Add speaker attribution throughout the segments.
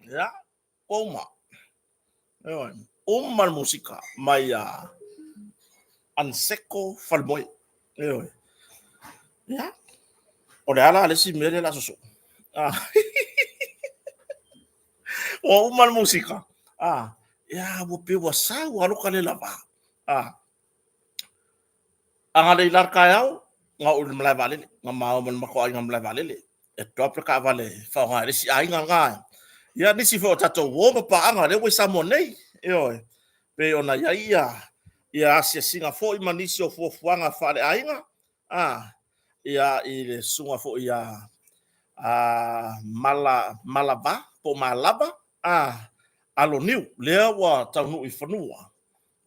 Speaker 1: Ia, ua uma. Ioe, uma le musika mai a Anseko Falemoe. Ioe. Ia, o le ala le isi mea lea o le a sosoo. Ah. Ua uma le musika. Ah, ia, ua pei ua sau lava loka le lava. Ah. A galei la le taeao, na oo i le malae vaalele, na ma o ma le matou aiga i le malae vaalele, e drop le taavale e faaaoga e le isi aiga lena. Ia, nisi foi o tatou uo ma paaga lea ua i Samoa nei, ioe, pei ona i ai ia asiasiga foi ma nisi o fuafuaga faaleaiga, a, ia, i le susuga foi ia Mala, Malava po o Malava, a, Aloniu, lea ua taunuu i fanua,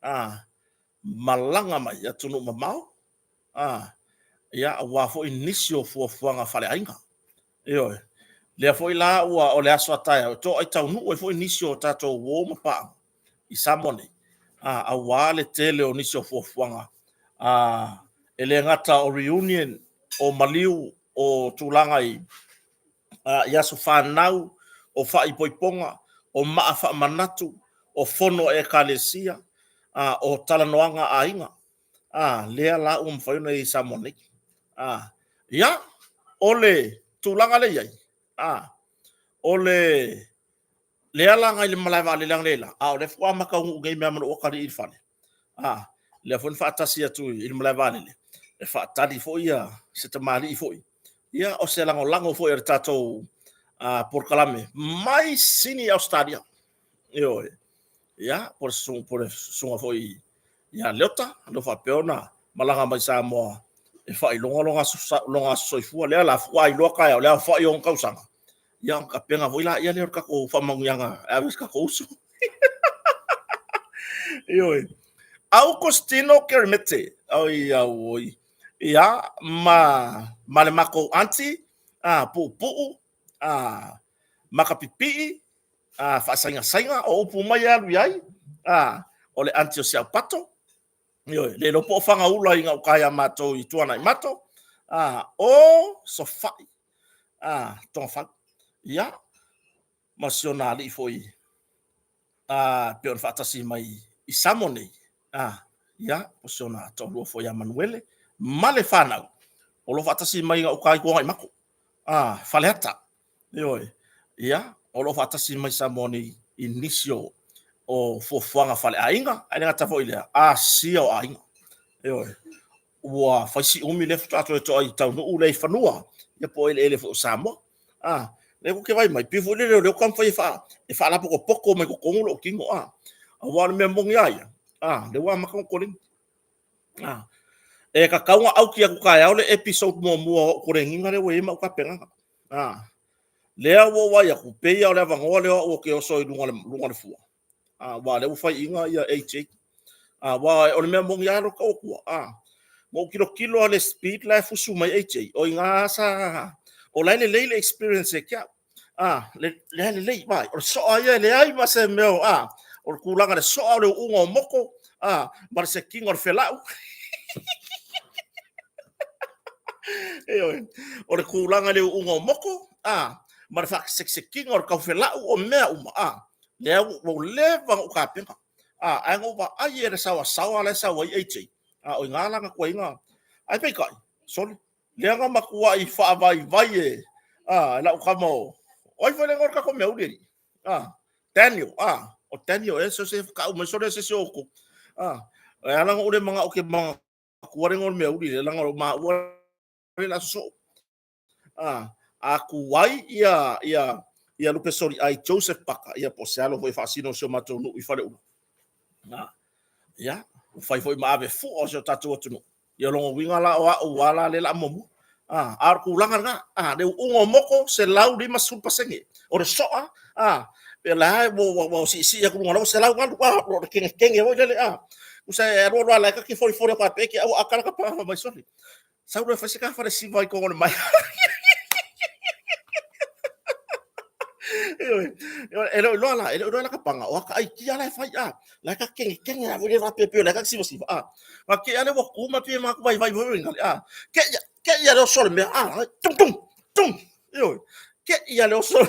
Speaker 1: a, malaga mai i atunuu mamao, a, ia, aua foi nisi o fuafuaga faaleaiga. Ioe. Lea foi la ua o le aso a taeao e toai taunuu ai foi nisi o tatou uo ma paaga i Samoa nei, a, aua le tele o nisi o fuafuaga a, E le gata o reunion, o maliu, o tulaga i, i aso fanau, o faaipoipoga, o maa faamanatu, o fono a ekalesia, o talanoaga a aiga, lea la ua mafai ona i ai i Samoa nei. Ia, o le tulaga lea e i ai, o le lea la na i le malae vaalele analeila, a o lea faatoa ma taunuu nei mea ma lou atalii i le fale, lea foi na faatasi atu i le malae vaalele, e faatali foi ia se tamalii foi, ia o se lagolago foi a le tatou polokalame mai Sini, Ausetalia. Ioe. Ia, po o le susuga foi ia Leota, o lo o faapea ona malaga mai Samoa e faailoga lona aso soifua. Lea la faatoa iloa taeao le aofai o ona tausaga, ia ona tapena foi lea o le tatou faamanuiaga e ave i si o tatou uso. Ioe. Aukositino Kerimete. Oi, auoi. Ia, ma le matou aunty, Puupuu, Makapipii, Faasaigasaiga, o upu uma ia e alu i ai, o le aunty o Siaupato, ioe, le iloa po o Fagaula i gauta ia matou i Tuanaimato, o Sofai, Togafau, ia, ma si ona alii foi pei ona faatasi mai i Samoa nei, ia, o si ona toalua foi ia Manuele ma le fanau o lo o faatasi mai gauta i Tuanaimato, Faleata, ioe, ia, o lo o faatasi mai Samoa nei i nisi o fuafuaga faaleaiga, ae le gata foi i lea, asia o aiga, ioe. Ua fai si umi lea faatoa toe toai taunuu lea i fanua, ia po o eleele foi o Samoa. A, lea ou te vaai mai, pei foi lele o lea ou te taumafai e faalapotopoto mai totonu lou tino, a. Aua o le mea moni lava ia, a, lea ua amata ona koleni. A, e tatau ona auki atu taeao le episode muamua o au koleniga lea ua i ai ma au tapenaga. A, lea ua ou vaai atu, pei lava o le avanoa lea o au ou te oso ai i luga o le fua. Aua o lea ua faiaina ia AJ. Aua o le mea moni lava lea ou te tau atua, na ou tilotilo lava i le speed la e fusu mai ai AJ, o i ina sa... o la e lelei le experience ia te au. Lea e lelei, vaai, o le soa ia e leai ma se mea o, o le tulaga i le soa o le uuga o moto, ma le sekiga o le felau. Ioe, o le tulaga i le uuga o moto, ma le faasekisekiga o le taufelau, o mea uma, lea ua leva ona ou tapena. Ae na ou vaai i le saoasaoa la e sau ai AJ, o i ina la na tuai ai ona... Ae peitai, sole, lea na matuai faavaivai e lau tama o... O ai foi le igoa o le tatou meauli alii? Daniel, o Daniel ea, se tau mai sole se isi o outou. E ala ona ou le manao ou te manatua le igoa o le meauli lea, leaga o maua lea o le a sosoo. A tuai ia Lupesoliai Joseph Paka, ia po o se alo foi e faasino i si o matou nuu i Faleula. Ia, ua fai foi ma ave fua o si o tatou atunuu. Ia, o lona uiga la o au lava la lea o le a muamua. A o le tulaga lena, le uuga o moto, 150%. O le soa, pe la ua siisii atu luga o le 108, o le kegekege foi lele, tusa e alu alu lava o la e ta te folifoli atu faapea, te i ua ata lata panga fai mai, sole, sau loa e fai se ta falesiva i totonu o le maea. E le o iloa la, e le o iloa la ka panga, o ata aikia la e fai, a, la e ta kegekege lava foi le faapea pei o la e ta te sivasiva, a. Na te i lava lea ua tu ma pei e matou vaivai foi le, a, te i, te i lava le oso o le mea, a, tung, tung, tung, ioe, te i lava le oso.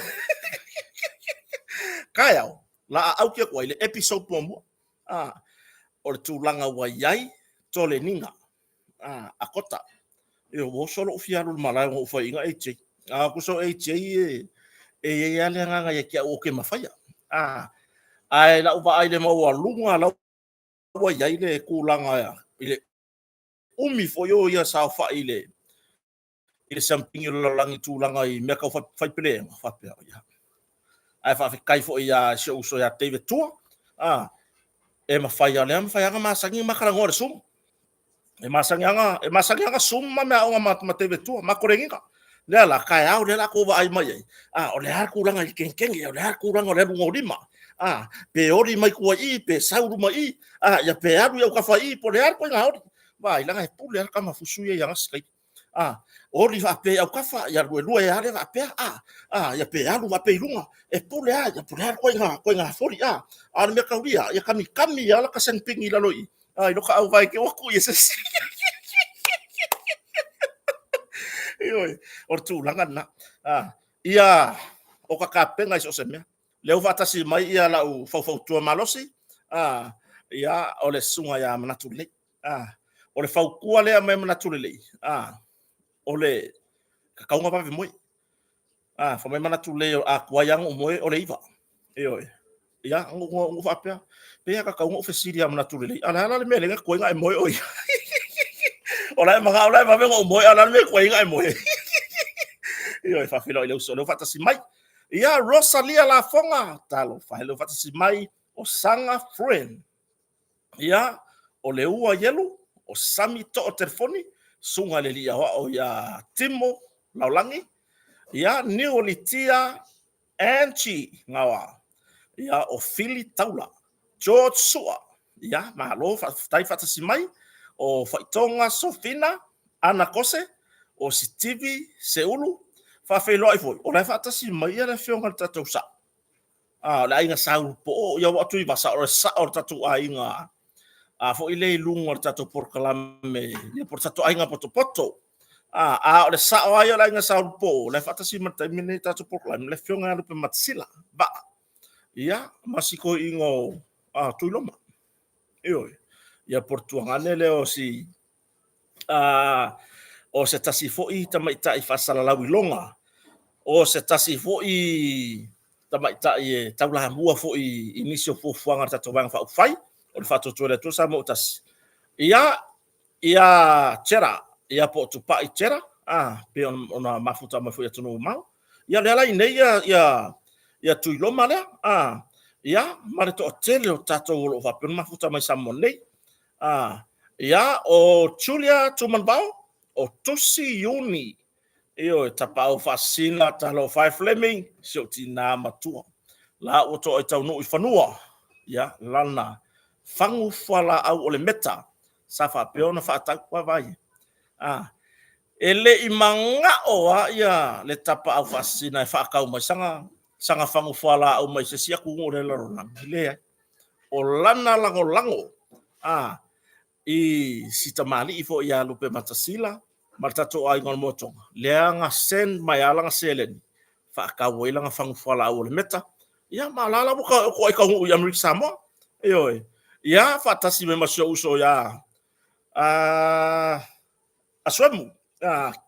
Speaker 1: Taeao, la a auki atu ai le episode muamua, a, o le tulaga ua i ai toleniga a Kota. Ua oso lou fia alu i le malae ona ou faiaina AJ. A tusa o AJ e i ai lava le agaga ia te au ou te mafaia. Ae lau vaai i le maualuga la ua i ai le tulaga i le umi foi o ia saofai i le siamupini o le lalolagi i tulaga i mea tau faipeleega, faapea, ia. Ae faafetai foi ia si ou uso ia David Tua, e mafai lava, lea mafai lava ona masani ma talanoa i le Zoom. E masani lava e masani lava Zoom ma meaaoga ma David Tua, ma Korenina. Lea la, taeao lea la tou vaai mai ai, o le a le tulaga i le kengekenge, o le a le tulaga o le aluga o lima, pe oli mai tua i i, pe sau luma i i, ia pe alu i autafa i i, po o le a le ituaiga oli. Vaai, leaga e pule lava le tama fusu ia i ana sikaili. Oli faapea i autafa, ia luelue lava lea faapea, ia pe alu faapea i luga, e pule lava, ia pule lava le ituaiga foli, a o le mea taulia, ia kamikami lava laka senpini i lalo i i, i loko auvae te ua tuu i e se isi. Ioe, o le tulaga lena. Ah, ia o ka kapena i so o se mea. Lea ua faatasi mai ia lau faufautua malosi, ah, ia o le susuga ia Manatu Lelei. Ah, o le fautua lea mai Manatu Lelei, ah, o le tatau ona vave moe. Ah, fai mai Manatu Lelei a tuai lava ona ou moe o le 9. Ioe. Ia, ona ou faapea, pe a tatau ona ou fesili ia Manatu Lelei, a o le a la le mea lea na tuai ona e moe oe? O la e manao la e vave ona ou moe, a o le a le mea e tuai ai ona e moe? Ioe, faafeiloai i le uso o lea ua faatasi mai. Ia, Rosalia Lafoga, talofa e, lea ua faatasi mai, o Saga Friend. Ia, o Leua Ielu, o Sami Too Telefoni, Susuga i le Alii Aoao ia Timo Laolagi, ia, Niu Litia Angie Gaoa, ia, o Fili Taula, George Sua, ia, malo, faafetai faatasi mai, o Faitoga Sofina, Ana Kose, o Sitivi Seulu, faafeiloai foi, o la e faatasi mai le afioga i le tatou sao. A, o le aiga Sa Ulupoo, ia ua Tuivasa, o le sao o le tatou aiga a foi lea i luga o le tatou polokalame, ia po o le tatou aiga potopoto. A, a o le sao lava ia o le aiga Sa Ulupoo, o la e faatasi mai i le taimi lenei i le tatou polokalame, le afioga ia Lupematasila Vaa, ia, ma si toeaina o Tuiloma. Ioe. Ia po o le tuagane lea o si o se tasi foi tamaitai faasalalau i loga, o se tasi foi tamaitai e taulamua foi i nisi o fuafuaga a le tatou Vaega Faaupufai, o le Faatuatua i le Atua Samoa ua Tasi. Ia, ia Chera, ia po o Tupai Chera, pei ona mafuta mai foi i atunuu mamao. Ia lea la i inei ia, ia, ia Tuiloma lea, ia, ma le toatele o tatou o lo o faapea ona mafuta mai Samoa nei. Ia, o Julia Tumanuvao, o Tusi Iuni, ioe, Tapaau Faasisina, Talofa e Fleming, si ou tinā matua. La ua toai taunuu i fanua, ia, lana fagu fualaau o le meta, sa faapea ona faatau, vaavaai. E le i manao lava ia le Tapaau Faasisina e faatau mai sana, sana fagu fualaau mai se isi atunuu o le lalolagi, leai. O lana lagolago a i si tamalii foi ia Lupematasila ma le tatou aiga o le Moetoga, lea na send mai lava lana seleni faatau ai lana fagu fualaau o le meta. Ia ma o la la ua toai taunuu i Amerika Samoa. Ioe. Ia faatasi mai ma si ou uso ia Asuemu,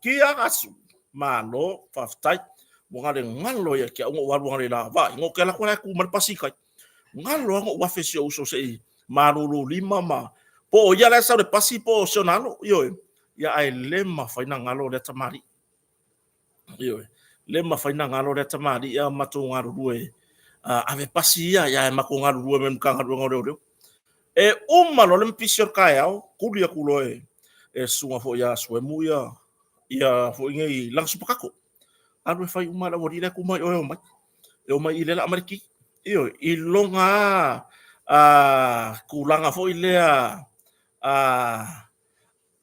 Speaker 1: Kia Asu, malo, faafetai. Ua galo galo ia te au na ou alu analeila, vaai, na ou te alu atu la e tu mai le pasi i tai. Galo lava na ou afe i si ou uso se i malulu lima ma po o ia la e sau i le pasi po o si ona alo, ioe. Ia ae le mafai ona galo lea tamalii. Ioe. Le mafai ona galo lea tamalii a matou galulue ave pasi ia, ia ae matou galulue ma le Matagaluega o Leoleo. E uma loa le mapisi o le taeao, tuli atu loa e le susuga foi ia Suemu ia, ia foi nei lana supakato. Alu e fai uma le aualii la e tu mai oe e omai. E omai i lea la aumai le ki. Ioe, i lona a tulaga foi lea a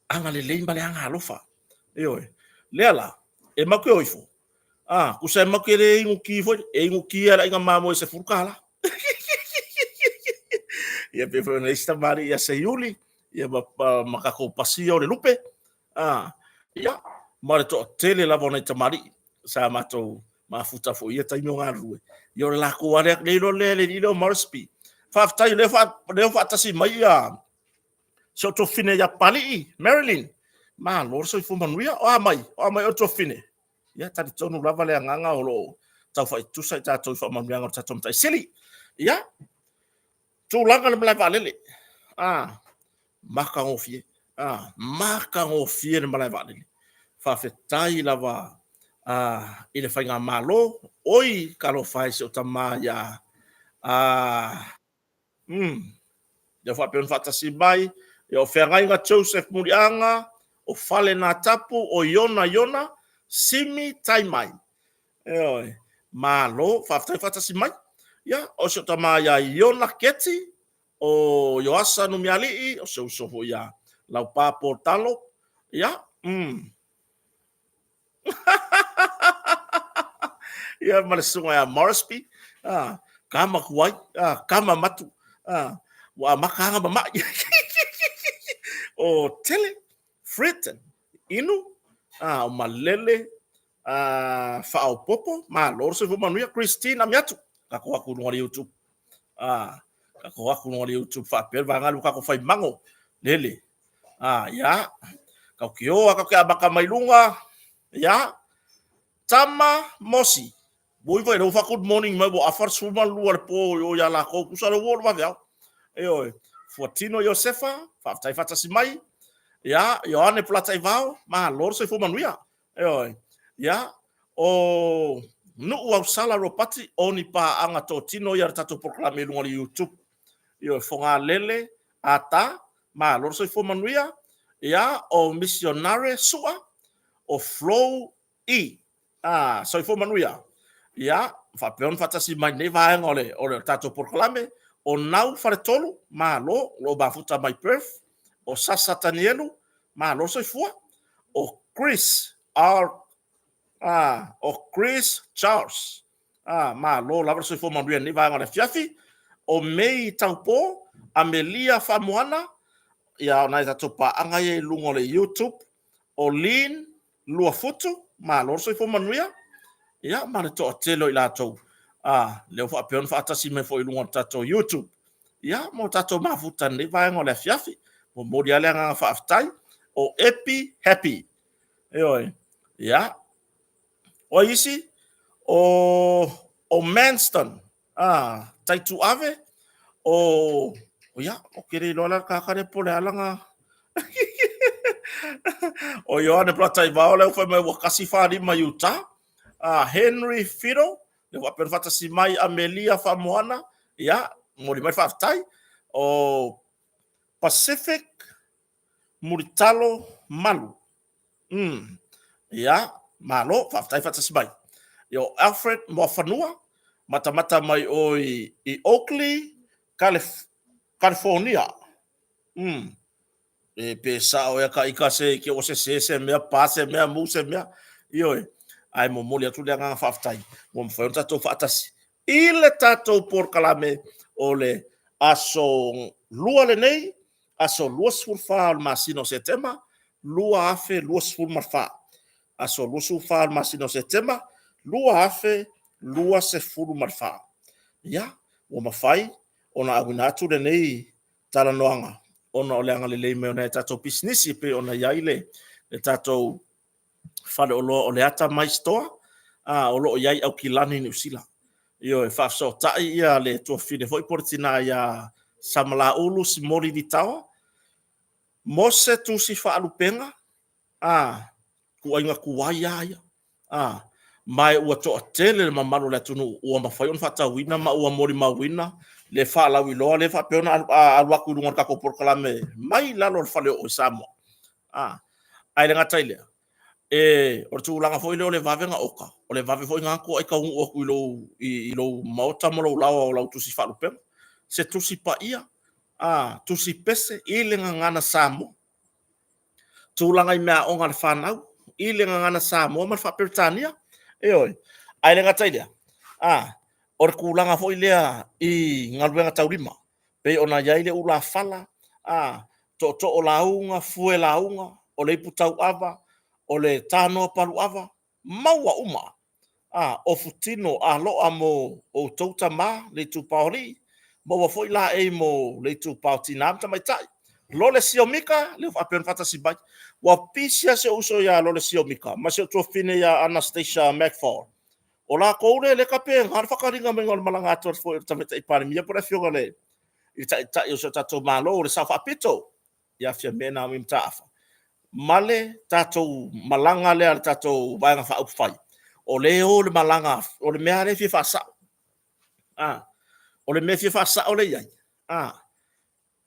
Speaker 1: agalelei ma le agaalofa. Ioe. Lea la, e matou te o ifo, tusa e matou te le inu ki foi, e inu ki lava e le aiga mamoe i le $10. Ia pei foi ona i ai si tamalii ia Seiuli, ia ma, ma tatou pasia o le lupe, ia, ma le toatele lava o nai tamalii sa matou mafuta foi i ia taimi o galulue. Ia o le latou lava lea, le iloa lea e le alii lea o Morrisby. Faafetai o lea ua faatasi mai ia si ou tuafafine ia Papalii, Marilyn, malo le soifua manuia. O a mai? O a mai oe tuafafine? Ia, talitonu lava le agaga o lo o tau faaitutusa i tatou i faamanuiaga o le tatou Matai Sili. Ia, tulaga le malae vaalele. Ah, matagofie. Ah, matagofie le malae vaalele. Faafetai lava i le faigamalo. Oi, talofa e i si ou tama ia Ia faapea ona faatasi mai, ia o Feagaiga Joseph Muliaga, o Fale Natapu, o Iona Iona, Simi Taimai. Ioe, malo, faafetai faatasi mai. Ia, o si o tama ia Iona Keti, o Ioasa Numialii, o se uso foi ia Laupa Paul Talo. Ia, Ia ma le susuga ia Morrisby, kama tuai, kama matu, ua amata lava ona mama'i. O Tele, Fred, Inu, A, o Malele a, Faaopopo, malo le soifua manuia. Christine Amiatu, tatou atu i luga o le YouTube. A, tatou atu i luga o le YouTube faapea le vaega lea ua tatou fai mago. Lele. A, ia. Tatou te o lava tatou te amata mai luga. Ia. Tama Mosi. Ua iva i lau good morning mai ua afa le 12 o le po i o ia lakou, tusa lea ua oo i le vaveao. Ioe, Fuatino Iosefa, faafetai faatasi mai. Ia, Ioane Polataivao, malo le soifua manuia. Ioe, ia, o Nuu Ausala Ropati, o ni paaga totino ia a le tatou polokalame i luga o le YouTube. Ioe, Fogalele Ata, malo le soifua manuia. Ia, o Misionare Sua, o Flo I, a, soifua manuia. Ia, faapea ona faatasi mai lenei vaega o le, o le tatou polokalame, o Nau Faletolu, malo, o lo o mafuta mai Perth, o Sasa Tanielu, malo le soifua, o Chris R, a, o Chris Charles, a, malo lava le soifua manuia i lenei vaega o le afiafi, o May Taupo, Amelia Faamoana, ia, o nai tatou paaga ia i luga o le YouTube, o Lin Luafutu, malo le soifua manuia, ia ma le toatele o i latou a lea ua faapea ona faatasi mai foi i luga o le tatou YouTube, ia mo tatou mafuta i lenei vaega o le afiafi. Momoli lava le agaga faafetai. O Epi Happy. Ioe. Ia. O ai isi? O Manston. Ah, Taituave, o, ia, ou te le iloa la le tagata lea po o le a lana... O Ioane Polataivao lea ua fai mai ua 145 i uta. Ah, Henry Fido, lea ua faapea ona faatasi mai Amelia Faamoana, ia, momoli mai le faafetai. O Pacific Mulitalo Malu. Ia, malo, faafetai faatasi mai. Ia, o Alfred Moafanua, matamata mai oi i Oakley, Calif California. E pe sao ea ka ika se ke o se se se mea pa se mea mu se mea. Ioe, ae momoli atu le agaga faafetai ua mafai ona tatou faatasi i le tatou polokalame o le aso Lua lenei, aso 24 o le masina o Setema 2024. Aso 24 o le masina o Setema 2024. Ia, ua mafai ona auina atu lenei talanoaga ona o le agalelei mai o nai a tatou pisinisi e pei ona i ai le tatou faleoloa o le Atamai Store, a, o lo o i ai Aukilani i Niu Sila. Ioe, faafesootai ia le tuafafine foi po o le tina ia Samalaulu Simoli Litaoa, mo se tusi faalupega, a, ituaiga tuai lava ia, a, ma ua toatele le mamalu o le atunuu ua mafai ona faatauina ma ua molimauina le faalauiloa lea faapea ona alu atu i luga o le tatou polokalame mai lalo o le faleoo i Samoa. A, ae le gata i lea, e, o le tulaga foi lea o le vave ona oka, o le vave foi ona toai taunuu atu i lou, i lou maota ma lou laoa o lau tusi faalupega. Se tusi paia, a, tusi pese i le gagana Samoa. Tulaga i meaaoga a le fanau i le gagana Samoa ma le faa-Peretania. Ioe. Ae le gata i lea, a, o le tulaga foi lea i galuega taulima, pei ona i ai le ulafala, a, tootoo lauga, fue lauga, o le ipu tauava, o le tanoa paluava, maua uma, a, ofutino aloa mo outou tama, le itupa o alii, maua foi laei mo le itupa o tina ma tamaitai. Lole Siomika, lea ua faapea ona faatasi mai. Ua pisi lava si ou uso ia Lole Siomika ma si ou tuafafine ia Anastasia McFall. O latou lea e tapena le faataliga maiga o le malaga atu foi o le Tamaitai Palemia po o le Afioga i le Taitai o si o tatou Malo, le Sao Faapito ia Fiame Naomi Mataafa, ma le tatou malaga lea a le tatou Vaega Faaupufai. O lea e o le malaga, o le mea lea e fia faasao. A, o le mea e fia faasao lea e i ai, a,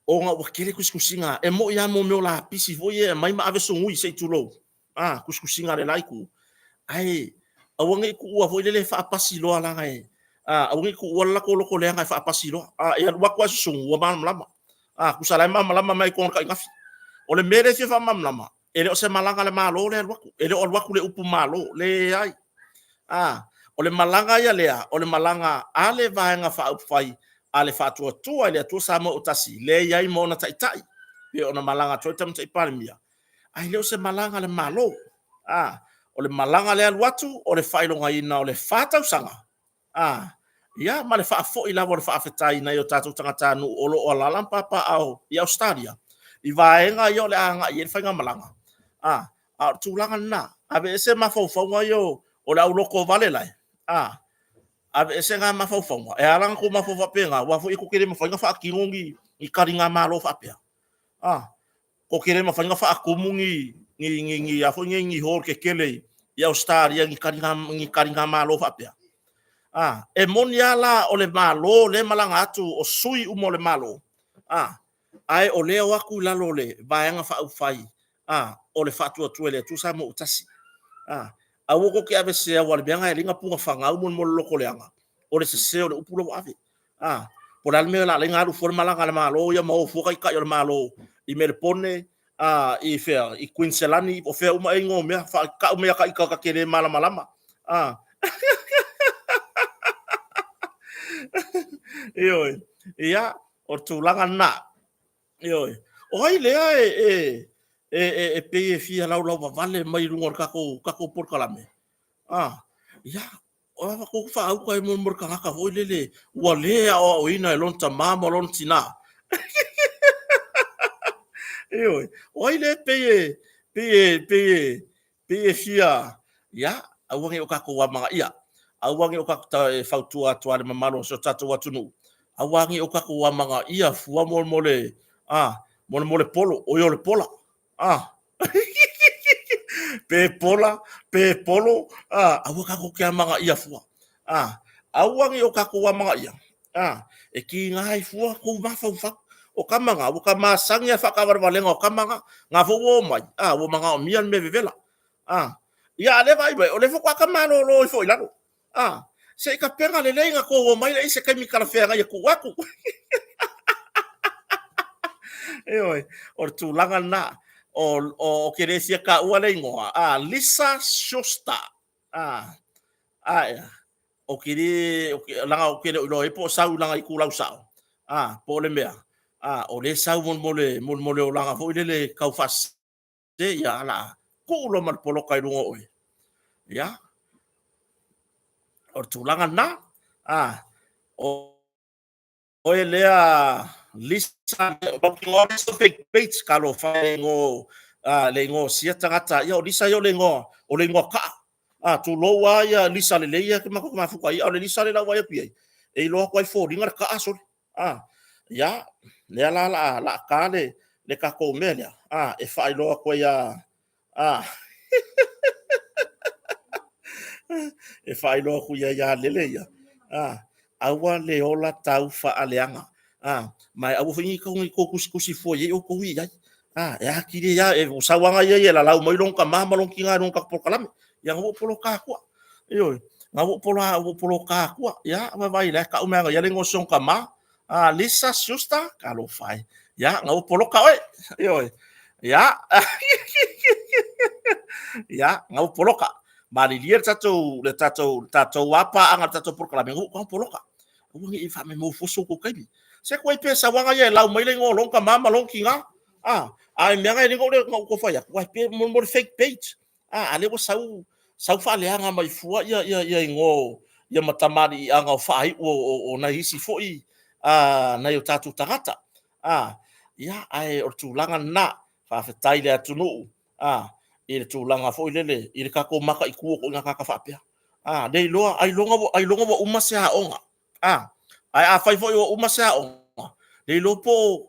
Speaker 1: ona ua tele tusitusiga, e moni lava mo mea o lapisi foi ia e aumai ma ave sugui se i tulou, a, tusitusiga a le la itu, ae aua ne i tuua foi lele e faapasi loa leaga e, a, aua ne i tuua le latou loto leaga e faapasi loa. A, e alu atu lava susugu ua malamalama. A, tusa o la e malamalama mai totonu o le tainafi. O le mea lea e fia faamalamalama, e le o se malaga a le Malo lea e alu atu. E le o alu atu le upu Malo, leai. A, o le malaga ia lea, o le malaga a le Vaega Faaupufai a le Faatuatua i le Atua Samoa ua Tasi, lea e i ai ma ona taitai, pei ona malaga atu ai le Tamaitai Palemia, ae le o se malaga a le Malo. A, o le malaga lea alu atu, o le faailogaina o le 4 tausaga, a, ia ma le faafoi lava o le faafetai i nai o tatou tagatanuu o lo o alaala ma papaaao i Ausetalia, i vaega ia o le a agai i ai le faigamalaga. A, a o le tulaga lena, aveese mafaufauga ia o le aulotovale la e, a, aveese na mafaufauga. E ala ona outou mafaufau faapena, aua foi tou te le mafai ona faatino ni taligamalo faapea. A, tou te le mafai ona faatumu ni a foi nei ni hall tetele i Ausetalia i ni taligamalo faapea. A, e moni lava la o le Malo lea e malaga atu o sui uma o le Malo, a, ae o lea e o atu i lalo o le Vaega Faaupufai o le Faatuatua i le Atua Samoa ua Tasi. Aua tou te avesese aua o le mea lena e ala ai ona puna fanau le lotoleaga, o le sese o le upu lea ua ave. Po o le a le mea o le a ala ai ona alu fua le malaga a le Malo ia ma o fua Taitai o le Malo i Melepone, i fea, i Kuiniselani, o fea uma ea igoa o mea, tau mai lava ita ta te le malamalama. Ioe. Ia, o le tulaga lena. Ioe. O ai lea e pei e fia laulauvavale mai i luga o le tatou polokalame? Ia, o a faauta e mo le tagata foi lele ua le aoaoina e lona tama ma lona tina. Ioe. O ai lea e pei e fia, ia, aua ne i o tatou amanaia, aua ne i o tatou, e fautua atu lava i le mamalu o si o tatou atunuu, aua ne i o tatou amanaia fua mo le polo, oi o le pola. Pe pola, pe polo, aua tatou te amanaia fua. Aua ne i o tatou amanaia, e tiga ai fua outou mafaufau. O tama na, ua ta masani lava i le faataavalevaleaga o tama na. O na foi ua omai, ua manaomia le mea vevela. Ia, a o lea e vaai mai, o lea faatoa ta malolo ifo i lalo. Se i tapena lelei ona outou omai lea i se taimi talafeagai e tuu atu. Ioe, o le tulaga lena. Ou te le fia taua le igoa, Lisa Schuster. Ou te le, leaga ou te le o iloa ai po o sau i lana itulau sao, po o le mea, o lea e sau mo le olaga foi lele tau faasese, ia o le a tuu loa ma le poloka i luga o oe. Ia, o le tulaga lena. O oe lea Lisa, fake page, talofa e i le igoa o sia tagata. Ia o Lisa ia o le igoa kaa. Tulou lava Lisa lelei ia matou te mafuta i ai, a o le Lisa lea o le a ou vaai atu i ai, e iloa atu lava i foliga le kaa, sole. Ia, lea la o le a ta le tatou mea lea e faailoa atu ai e faailoa atu ia Lele ia, aua le ola tau faaleaga, ma aua foi ne i outou tusitusi fua i ai outou ia i ai. E atili ai lava, o sauaga ia e lalau mai lona tama ma lona tina i luga o le tatou polokalame. Ia na ua ou poloka atua. Ioe, na ua ou poloka atua. Ia vaai o la e tau mai e ia le igoa o si ona tama. Lisa Schuster, talofa e. Ia, na ua poloka oe. Ioe. Ia, ia, na ua poloka. Malilie le tatou lava paaga i le tatou polokalame, na ua poloka. Aua ne i faamaumau fua so outou taimi. Se tuai pea sauaga ia e lau mai le igoa o lona tama ma lona tina. A o le mea lena e ala ai ona ou tau fai atu, aua e pei o le fake page. A lea ua sau sau faaleaga mai fua ia igoa ia ma tamaliiaga o faaiu o nai isi foi nai o tatou tagata. Ia, ae o le tulaga lena. Faafetai i le atunuu i le tulaga foi lele i le tatou mataitu o ituaiga tagata faapea. Le iloa ailoga ua uma se aoga. Ae afai foi ua uma se aoga, le iloa po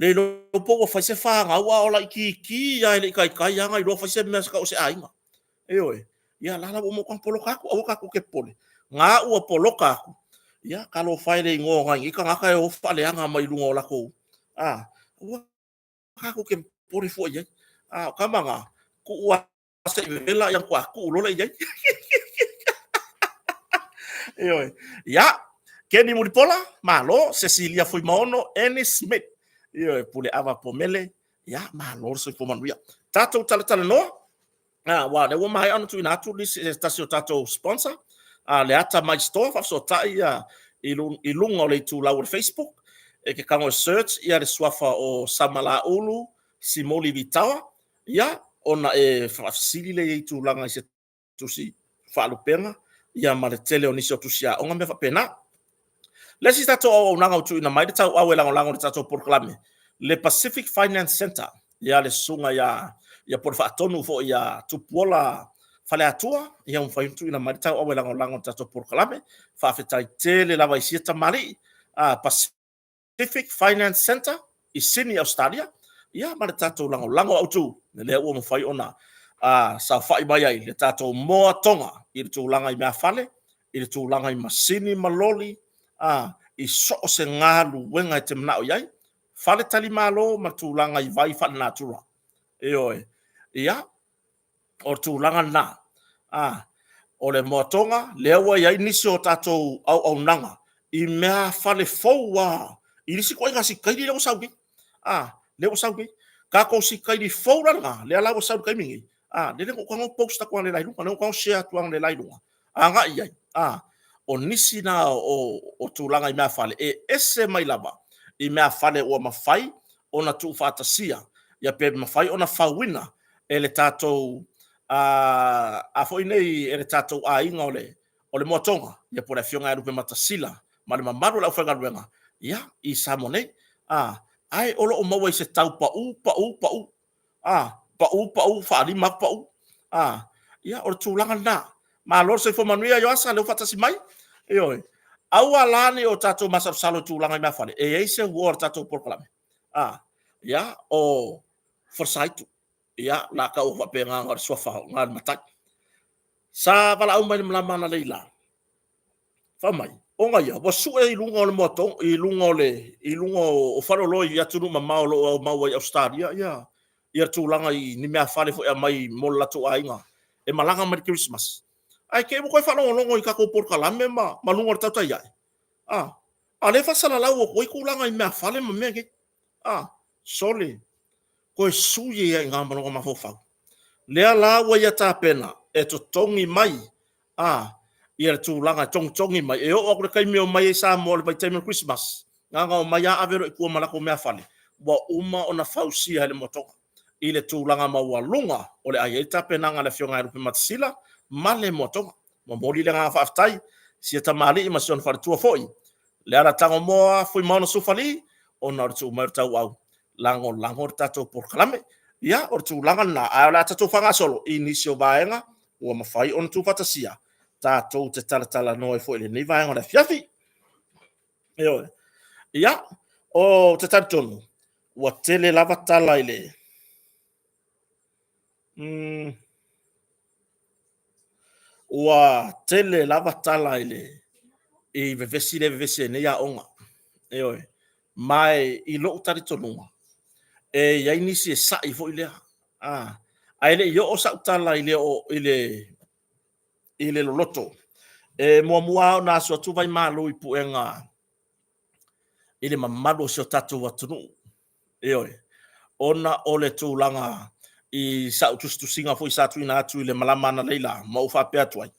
Speaker 1: o ua fai se fanau a o laitiiti lava e le i taitai lava ona iloa fai se mea tau o se aiga. Ioe. Ia o la ua uma ona poloka atu, aua tatou te popole, na ua poloka atu, ia talofa e i le igoa o nai nei tagata e o faaleaga mai luga o latou... aua tatou te popole fua i ai. A o tama na, tuu lava se i vevela ona faatoa tuu loa lea i ai. Ioe. Ia, Keni Mulipola, malo. Sesilia Fuimaono, Annie Smith, ioe, Puleava Pomele, ia, malo le soifua manuia. Tatou talatalanoa, aua o lea ua maea ona tuuina atu se tasi o tatou sponsor, le Ata Mai Store, faafesootai i luga o le itulau o le Facebook, e te tago e search le suafa o Samalaulu Simoli Vitaoa, ia, ona e faafesili lea i tulaga i se tusi faalupega ia ma le tele o nisi o tusi aoga mea faapena. Le isi tatou auaunaga ua tuuina mai le tauau e lagolago i le tatou polokalame, le Pacific Finance Centre, ia le susuga ia ia po o le faatonu foi ia Tupuola Faleatua, ia ua mafai ona tuuina mai le tauau e lagolago i le tatou polokalame. Faafetai tele lava i sia tamalii, Pacific Finance Centre i Sydney, Ausetalia, ia ma le tatou lagolago autu, lea ua mafai ona saofai mai ai le tatou Moa Toga i le tulaga i meafale, i le tulaga i masini ma loli, i so o se galuega e te manao i ai, faletalimalo ma tulaga i vai faalenatura. Ioe. Ia, o le tulaga lena. O le Moa Toga, lea ua i ai nisi o tatou auaunaga i meafale fou lava, i le isi ituaiga sikaili lea ua sau nei. Lea ua sau nei. Tatou sikaili fou la lena, lea la ua sau i le taimi lenei, lele na ou tago post atu analeila i luga, lea na ou tago share atu analeila i luga, agai i ai. O nisi na o tulaga i meafale e ese mai lava i meafale ua mafai ona tuufaatasia ia pe mafai ona fauina e le tatou a foi nei e le tatou aiga o le Moa Toga, ia po o le Afioga ia Lupematasila ma le mamalu o le aufaigaluega i Samoa nei. Ae o lo o maua i se tau pau pau pau, pau pau faa-5 atu pau. Ia, o le tulaga lena. Malo le soifua manuia Ioasa, o lea ua faatasi mai. Ioe. Aua la ne i o tatou masalosalo i tulaga i meafale, e i ai se uo a le tatou polokalame. Ia, o Folosaitu, ia, o le a tau atu faapena na o le suafa o le matai. Sa valaau mai i le malama analeila, fai mai, ona ia, ua sue i luga o le Moa Toga, i luga o faleoloa i atunuu mamao o lo o aumau ai i Ausetalia ia tulaga i ni meafale foi e aumai mo le latou aiga e malaga mai i le Kerisimasi. Ae te i ua toe faalogologo i tatou polokalame ma luga o le tautai a'e, a o lea e faasalalau atu ai tulaga i meafale ma mea nei. Sole, toe sui ai lava i ina ma lona mafaufau. Lea la ua ia tapena e totogi mai le tulaga e togitogi mai, e oo atu i le taimi e omai ai i Samoa i le vaitaimi o le Kerisimasi, na ona omai lava ave loa i tua ma latou meafale ua uma ona fausia e le Moa Toga i le tulaga maualuga o le a i ai le tapenaga a le Afioga ia Lupematasila ma le Moa Toga. Momoli le agaga faafetai i sia tamalii ma si ona faletua foi, Leala Tagomoa Fuimaono Sufali, ona o le tuu mai o le tauau lagolago le tatou polokalame. Ia, o le tulaga lena, ae o le a tatou faagasolo i nisi o vaega ua mafai ona tuufaatasia tatou te talatalanoa ai foi i lenei vaega o le afiafi. Ioe. Ia, ou te talitonu ua tele lava tala i le Ua tele lava tala i le i vevesi lea e vevesi ai nei aoga. Ioe. Ma i lou talitonuga, e i ai nisi e sa'i foi lea, ae le i oo sau tala i le loloto, e muamua lava ona asu atu vaimalu i puega i le mamalu o si o tatou atunuu. Ioe, ona o le tulaga i sau tusitusiga foi sa tuuina atu i le malama analeila ma ou faapea atu ai,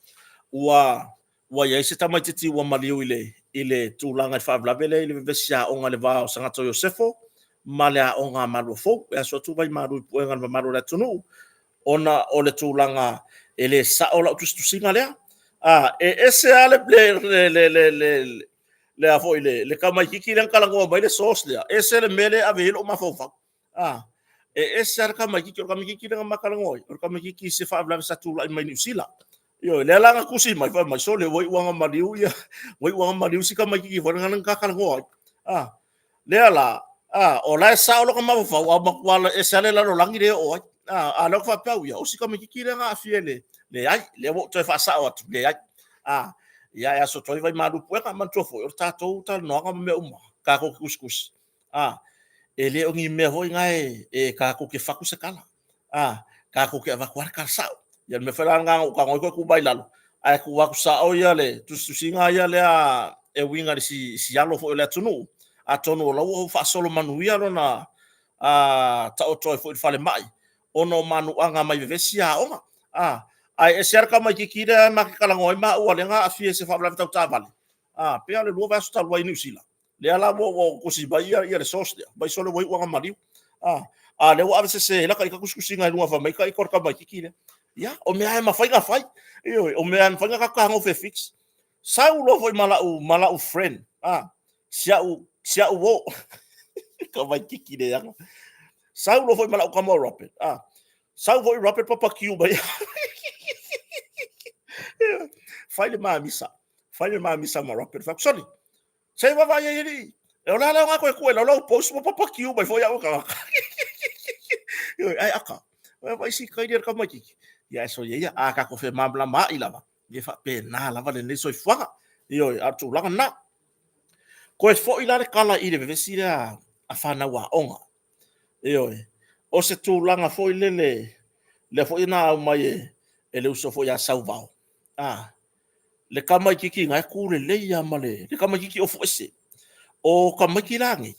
Speaker 1: ua i ai se tamaitiiti ua maliu i le tulaga i le faalavelave lea i le vevesi aoga i le va o Sagato Iosefo ma le aoga a Maluafou. E asu atu vaimalu i puega i le mamalu o le atunuu ona o le tulaga e le sao lau tusitusiga lea. E ese lava le tamaitiiti lea na talanoa mai le source lea, ese le mea lea e ave i ai lou mafaufau. E ese lava le tamaitiiti, o le tamaitiiti lea na ma talanoa ai, o le tamaitiiti i se faalavelave sa tulai mai Niu Sila. Ioe, lea la na tusi mai, fai mai, sole ua iu lava ina maliu ia, ua iu lava ina maliu si tamaitiiti foi lea na ta talanoa ai. Lea la, o la e sao lota mafaufau, ae ua matua ese lava le lalolagi lea e oo ai. A o lea ou te faapea au ia, o si tamaitiiti lea na aafia i le… Leai, lea ua ou toe faasao atu, leai. Ia e asu atu ai vaimalu i puega. Manatua foi, o le tatou talanoaga ma mea uma tatou te tusitusi, e le o ni mea foi na e tatou te fatu se tala, tatou te avatu lava le tala sao. Ia o le mea foi la lena na ou tago ai toe tuu mai i lalo, ae tuu atu sao le tusitusiga ia lea e uiga i si alo foi o le atunuu. Atonu o la ua faasolo manuia lona taoto ai foi i le falemai ona o manuaga mai vevesi aoga. Ae ese lava le tamaitiiti lea ma te talanoa ai maua lea na aafia i se faalavelave tau taavale, pei lava o le 2 vaiaso talu ai i Niu Sila, lea la ua tusi mai le source lea, fai mai, sole ua iu lava ina maliu. A lea ua ave sese ai laka ita tusitusiga i luga fai mai ita o le tamaititi lea. Ia, o mea lava e mafai ona fai. Ioe, o mea lava e mafai ona tatou fetagofi e fix. Sau loa foi ma lau, ma lau friend, a, si au, si au uo, tamaititi leaga. Sau loa foi ma lau tama o Robert, a, sau foi Robert papatiu mai. Fai le ma misa, fai le ma misa ma Robert. Fai atu, sole, se i vaavaai ai alii. E o le a le aoga toe tuu i lalo au post ua papatiu mai foi au e tagata. Ioe, ai aka, vaai si kaini a le tamaititi. Ia, e soia ia, a tatou femalamalamaai lava, ia e faapena lava lenei soifuaga. Ioe, a o le tulaga lena. Toe foi la le tala i le vevesi lea a fanau aoga. Ioe, o se tulaga foi lele, lea foi na aumai e le uso foi ia Sauvao, a, le tamaititi na e tu lelei lava ma le tamaititi ofu ese. O tamaiti la nei,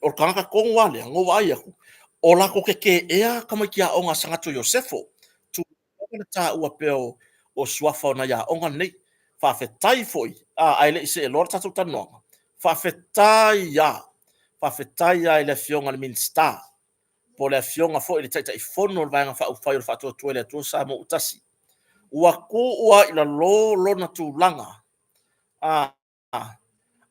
Speaker 1: o le tagata tonu lava lea na ou vaai atu, o latou te keenea tamaiti aoga a Sagatio Iosefo. Tulaga le taua pea o suafa o nai aoga nei. Faafetai foi, ae le i see loa le tatou talanoaga, faafetai lava, faafetai lava i le Afioga i le Minisita po o le Afioga foi i le Taitaifono o le Vaega Faaupufai o le Faatuatua i le Atua Samoa ua Tasi, ua tuu lava i lalo lona tulaga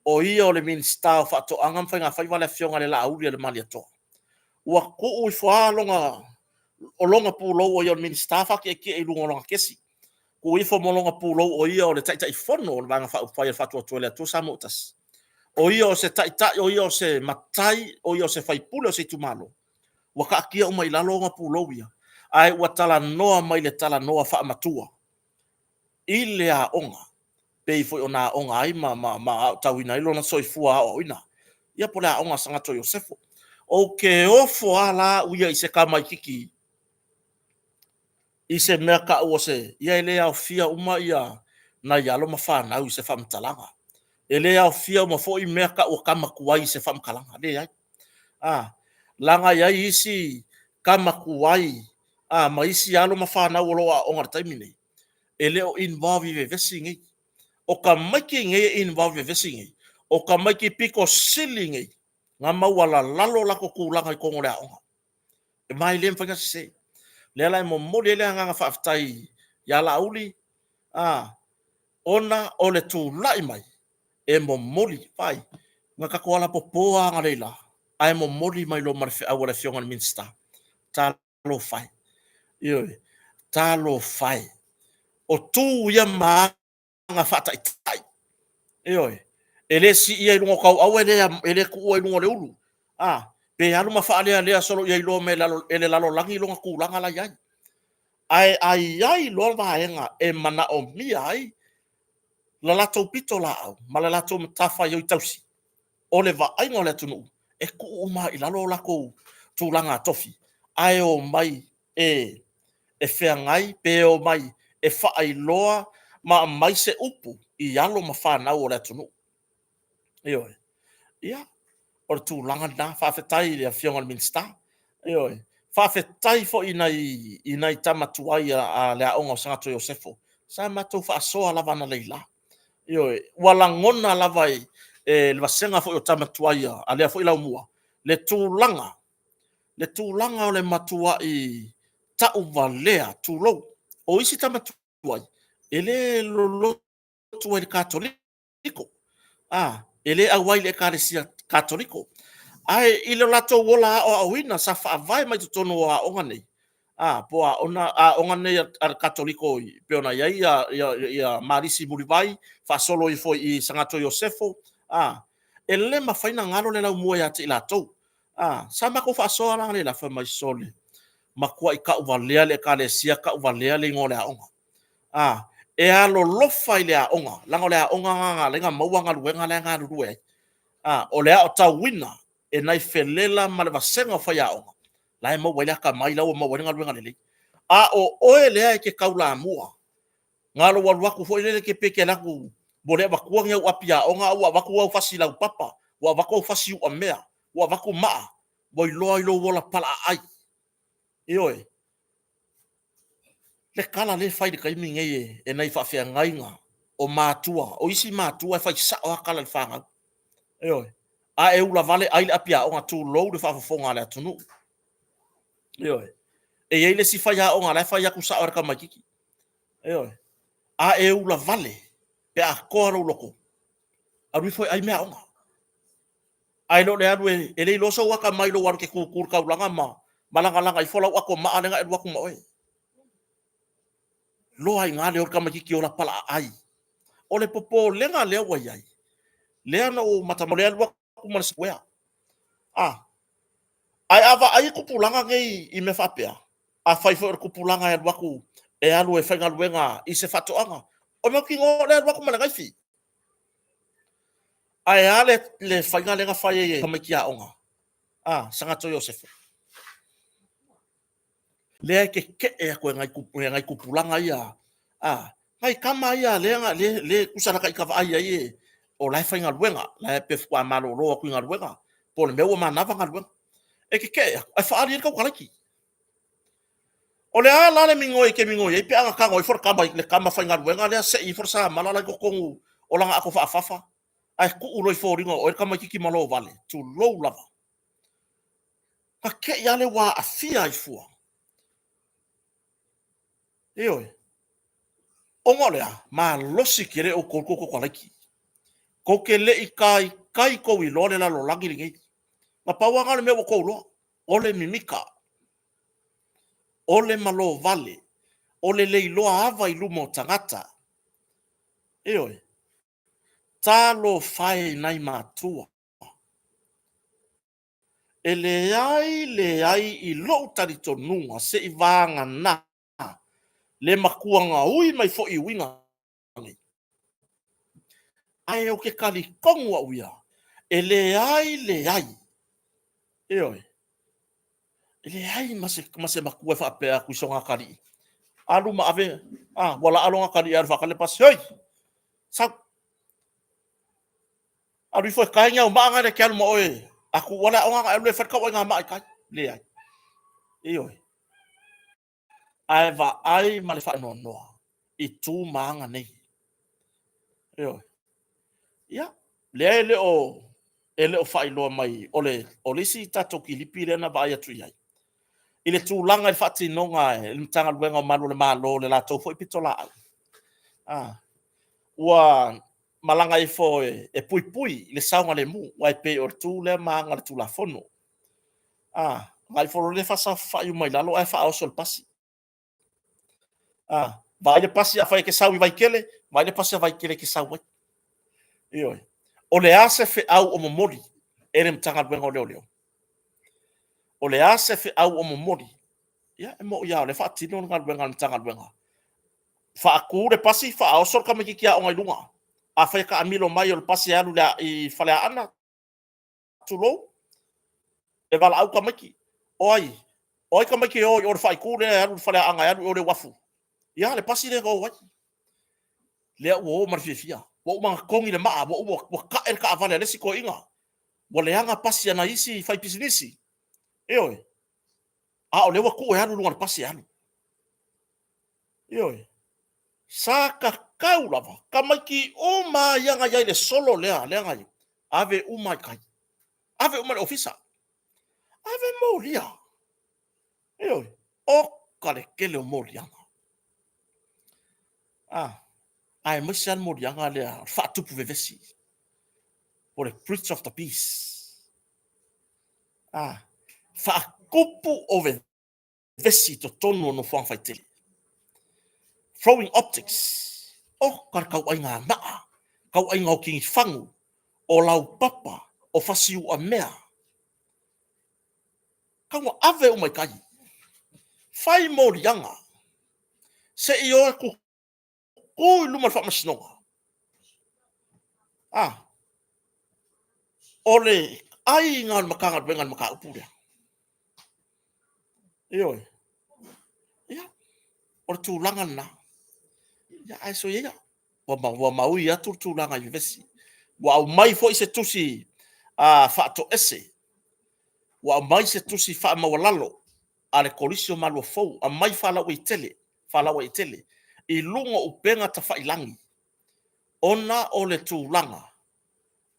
Speaker 1: o ia o le Minisita o Faatoaga ma Faigafaiva le Afioga i le Laauli a le Malietoa. Ua tuu ifo lava lona, o lona pulou o ia o le Minisita faatietie i luga o lona kesi, tuu ifo ma lona pulou o ia o le Taitaifono o le Vaega Faaupufai a le Faatuatua i le Atua Samoa ua Tasi. O ia o se taitai, o ia o se matai, o ia o se faipule o se itumalo, ua taatia uma i lalo ona pulou ia, ae ua talanoa mai le talanoa faamatua i le aoga, pei foi ona aoga ai ma aotauina ai lona soifua aoaoina, ia po o le aoga a Sagatio Iosefo. Ou te ofo lava la au ia i se tamaititi i se mea tau o se, ia e le aofia uma ia nai alo ma fanau i se faamatalaga. E le aofia uma foi mea tau o tama tuai i se faamatalaga, leai. A, leaga e i ai isi tama tuai a, ma isi alo ma fanau o lo o aooga i le taimi nei, e le o involve i vevesi nei. O tamaiti nei e involve i vevesi nei, o tamaiti pito sili nei na maualalalo o latou tulaga i totonu o le aoga. Ma e le mafai ona sese. O lea la e momoli ai le agaga faafetai ia Laauli, a, ona o le tulai mai e momoli, vaai, na tatou alapopo lava analeila, ae momoli mai loa ma le feau a le Afioga i le Minisita, talofa e, ioe, talofa e, o tu ia ma aga faataitai, ioe, e le siia i luga o tauau e le tuua i luga o le ulu, a, pe alu ma faalealea solo ia iloa mai e le lalolagi lona tulaga la e i ai. Ae a i ai loa vaega e manaomia ai la latou pitolaau ma le latou matafaioi tausi, o le vaaiga o le atunuu, e tuu uma lava i lalo o latou tulaga tofi, ae omai e feagai pe omai e faailoa ma aumai se upu i alo ma fanau o le atunuu. Ioe. Ia, o le tulaga lena. Faafetai i le Afioga i le Minisita. Ioe. Faafetai foi i nai tama tuai a le aoga o Sagatio Iosefo, sa matou faasoa lava analeila. Ioe. Ua lagona lava e le vasega foi o tama tuai a lea foi laumua le tulaga, le tulaga o le matuai tauvalea, tulou. O isi tama tuai, e le lolotu ai i le Katoliko, a, e le auai i le Ekalesia Katoliko. Ae i lo latou ola aoaoina sa faavae mai totonu o aoga nei, a, po o aoga nei a le Katoliko pei ona i ai ia Malisi Mulivai, faasolo ifo i Sagatio Iosefo, a, e le mafai ona galo le laumua ia te i latou. A, sa matou faasoa la analeila, fai mai, sole, matuai tauvalea le Ekalesia, tauvalea le igoa o le aoga. A, e alolofa i le aoga, leaga o le aoga lena na ala ai ona maua galuega la e galulue ai. A, o le aotauina e nai felela ma le vasega o faiaoga, la e maua ai le atamai, la ua maua ai le galuega lelei. A o oe lea e te taulamua, na o lou alu atu foi lele pe e te alu atu ua le avatua ni au api aoga, a ua avatu au fasi laupapa, ua avatu au fasi iuamea, ua avatu maa, ua iloa i lou ola palaaai. Ioe. Le tala lea e fai i le taimi nei e nai faafeagaiga o matua, o isi matua e fai sao lava tala i le fanau. Ioe. A e ula vale ai le api aoga, tulou le faafofoga a le atunuu. Ioe. E i ai le isi faiaoga la e fai atu sao e le tamaititi. Ioe. A e ula vale pe a toa lou loto, alu ifo e ai meaaoga. Ae le o le alu e le iloa sou atamai i lou alu e te tutu i le taulaga ma malagalaga ifo lau ato maa lea na e alu atu ma oe. Loa ai i ina le o le tamaititi ola palaaai. O le popolega lea ua i ai, lea na ou matamata, o le alu atu ma le sikuea. A, ae a vaai tupulaga nei i mea faapea, afai foi o le tupulaga e alu atu e alu e faigaluega i se faatoaga, o le mautinoa o le alu atu ma le naifi. Ae a le faiga lea na fai ai e tamaiti aoga a Sagato Iosefo? Lea e tetee atu e nai tupulaga ia, a, nai tama ia lea le tusa lata ita vaai ai e, o la e faigaluega, la e pe faatoa malolo atu i galuega, po o le mea ua manava galuega. E tetee atu, ae faaali ai le tautalaiti. O le a la le migoi e te migoi ai pe a na tago ifo le tama i le tama faigaluega lea sei ifo le samala la i totonu o lana ato faafafa ae tuu loa i foliga o oe le tamaititi malo vale, tulou lava. Na te i lava lea ua aafia ai fua. Ioe. Ona o le a? Malosi tele outou i le tou kokoalaiti. Tou te le i taitai tou iloa le lalolagi lenei. Na pau lava lena o le mea ua outou iloa, o le mimita, o le malo vale, o le le iloa ava i luma o tagata. Ioe. Talofa e i nai matua. E leai, leai i lou talitonuga seivagana le matua gaui mai foi i uiga nei. Ae ou te talitonu au ia, e leai, leai, ioe, e leai ma se matua e faapea atu i sona atalii, alu ma ave, a, ua laa lona atalii e alu e faatali le pasi, oi, sau, alu ifo e tae ni au maa na e te alu ma oe a tuua le aoga ona e alu lea e fai le tauaiga maa i tai. Leai. Ioe. Ae vaai ma le faanoanoa i tu ma aga nei. Ioe. Ia, lea e le o e le o faailoa mai o le o le isi tatou kilipi lea na vaai atu i ai i le tulaga i le faatinoga e le Matagaluega o Malu o le Malo le latou foi pitolaau. Ah, ua malaga ifo e puipui i le saogalemu, aua e pei o le tu lea ma aga o le Tulafono. A, vaai ifo loa lea faasaofafai uma i lalo ae faaoso le pasi. A, vaai le pasi afai e te sau i Vaitele, vaai le pasi a Vaitele e te sau ai. Ioe. O le a se feau o momoli e le Matagaluega o Leoleo? O le a se feau o momoli? Ia, e moni lava o lea e faatino le galuega a le Matagaluega. Faatu le pasi, faaoso le tamaitiiti aoga i luga. Afai e taamilo mai o le pasi e alu i Faleaana, tulou, e valaau tamaiti. O ai? O ai tamaiti e o i o i le faaitu lea e alu i le Faleaana e alu i o i le uafu? Ia, le pasi lea na o ai. Lea ua o ma le fiafia. Ua uma ona togi le maa, ua uma, ua tae le taavale a le isi toeaina. Ua leaga pasi a nai isi faipisinisi. Ioe. A o lea ua tuu e alu i luga o le pasi e alu. Ioe. Sa tatau lava tamaiti uma lava ia na i ai i le solo lea, lea na i ai, ave uma i tai. Ave uma i le ofisa. Ave molia. Ioe. Oka le tele o moliaga. Ah, aemaise lava le moliaga lea o le faatupu vevesi. O le breach of the peace. Ah, faatupu o vevesi vesi i totonu o nofoaga faitele. Throwing optics, oka le tauaiga maa, tauaiga o kinifagu, o laupapa, o fasiuamea. Tau na ave uma i tai. Fai moliaga, se i o e tu i luma o le faamasinoga. A, o le aiga o le Matagaluega i le mataupu lea. Ioe. Ia, o le tulaga lena. Ia, ae soia ia, ua maui atu le tulaga i vevesi. Ua aumai foi se tusi faatoese, ua aumai se tusi faamaualalo a le Kolisi o Maluafou, aumai faalauaitele, faalauaitele i luga o upega tafailagi ona o le tulaga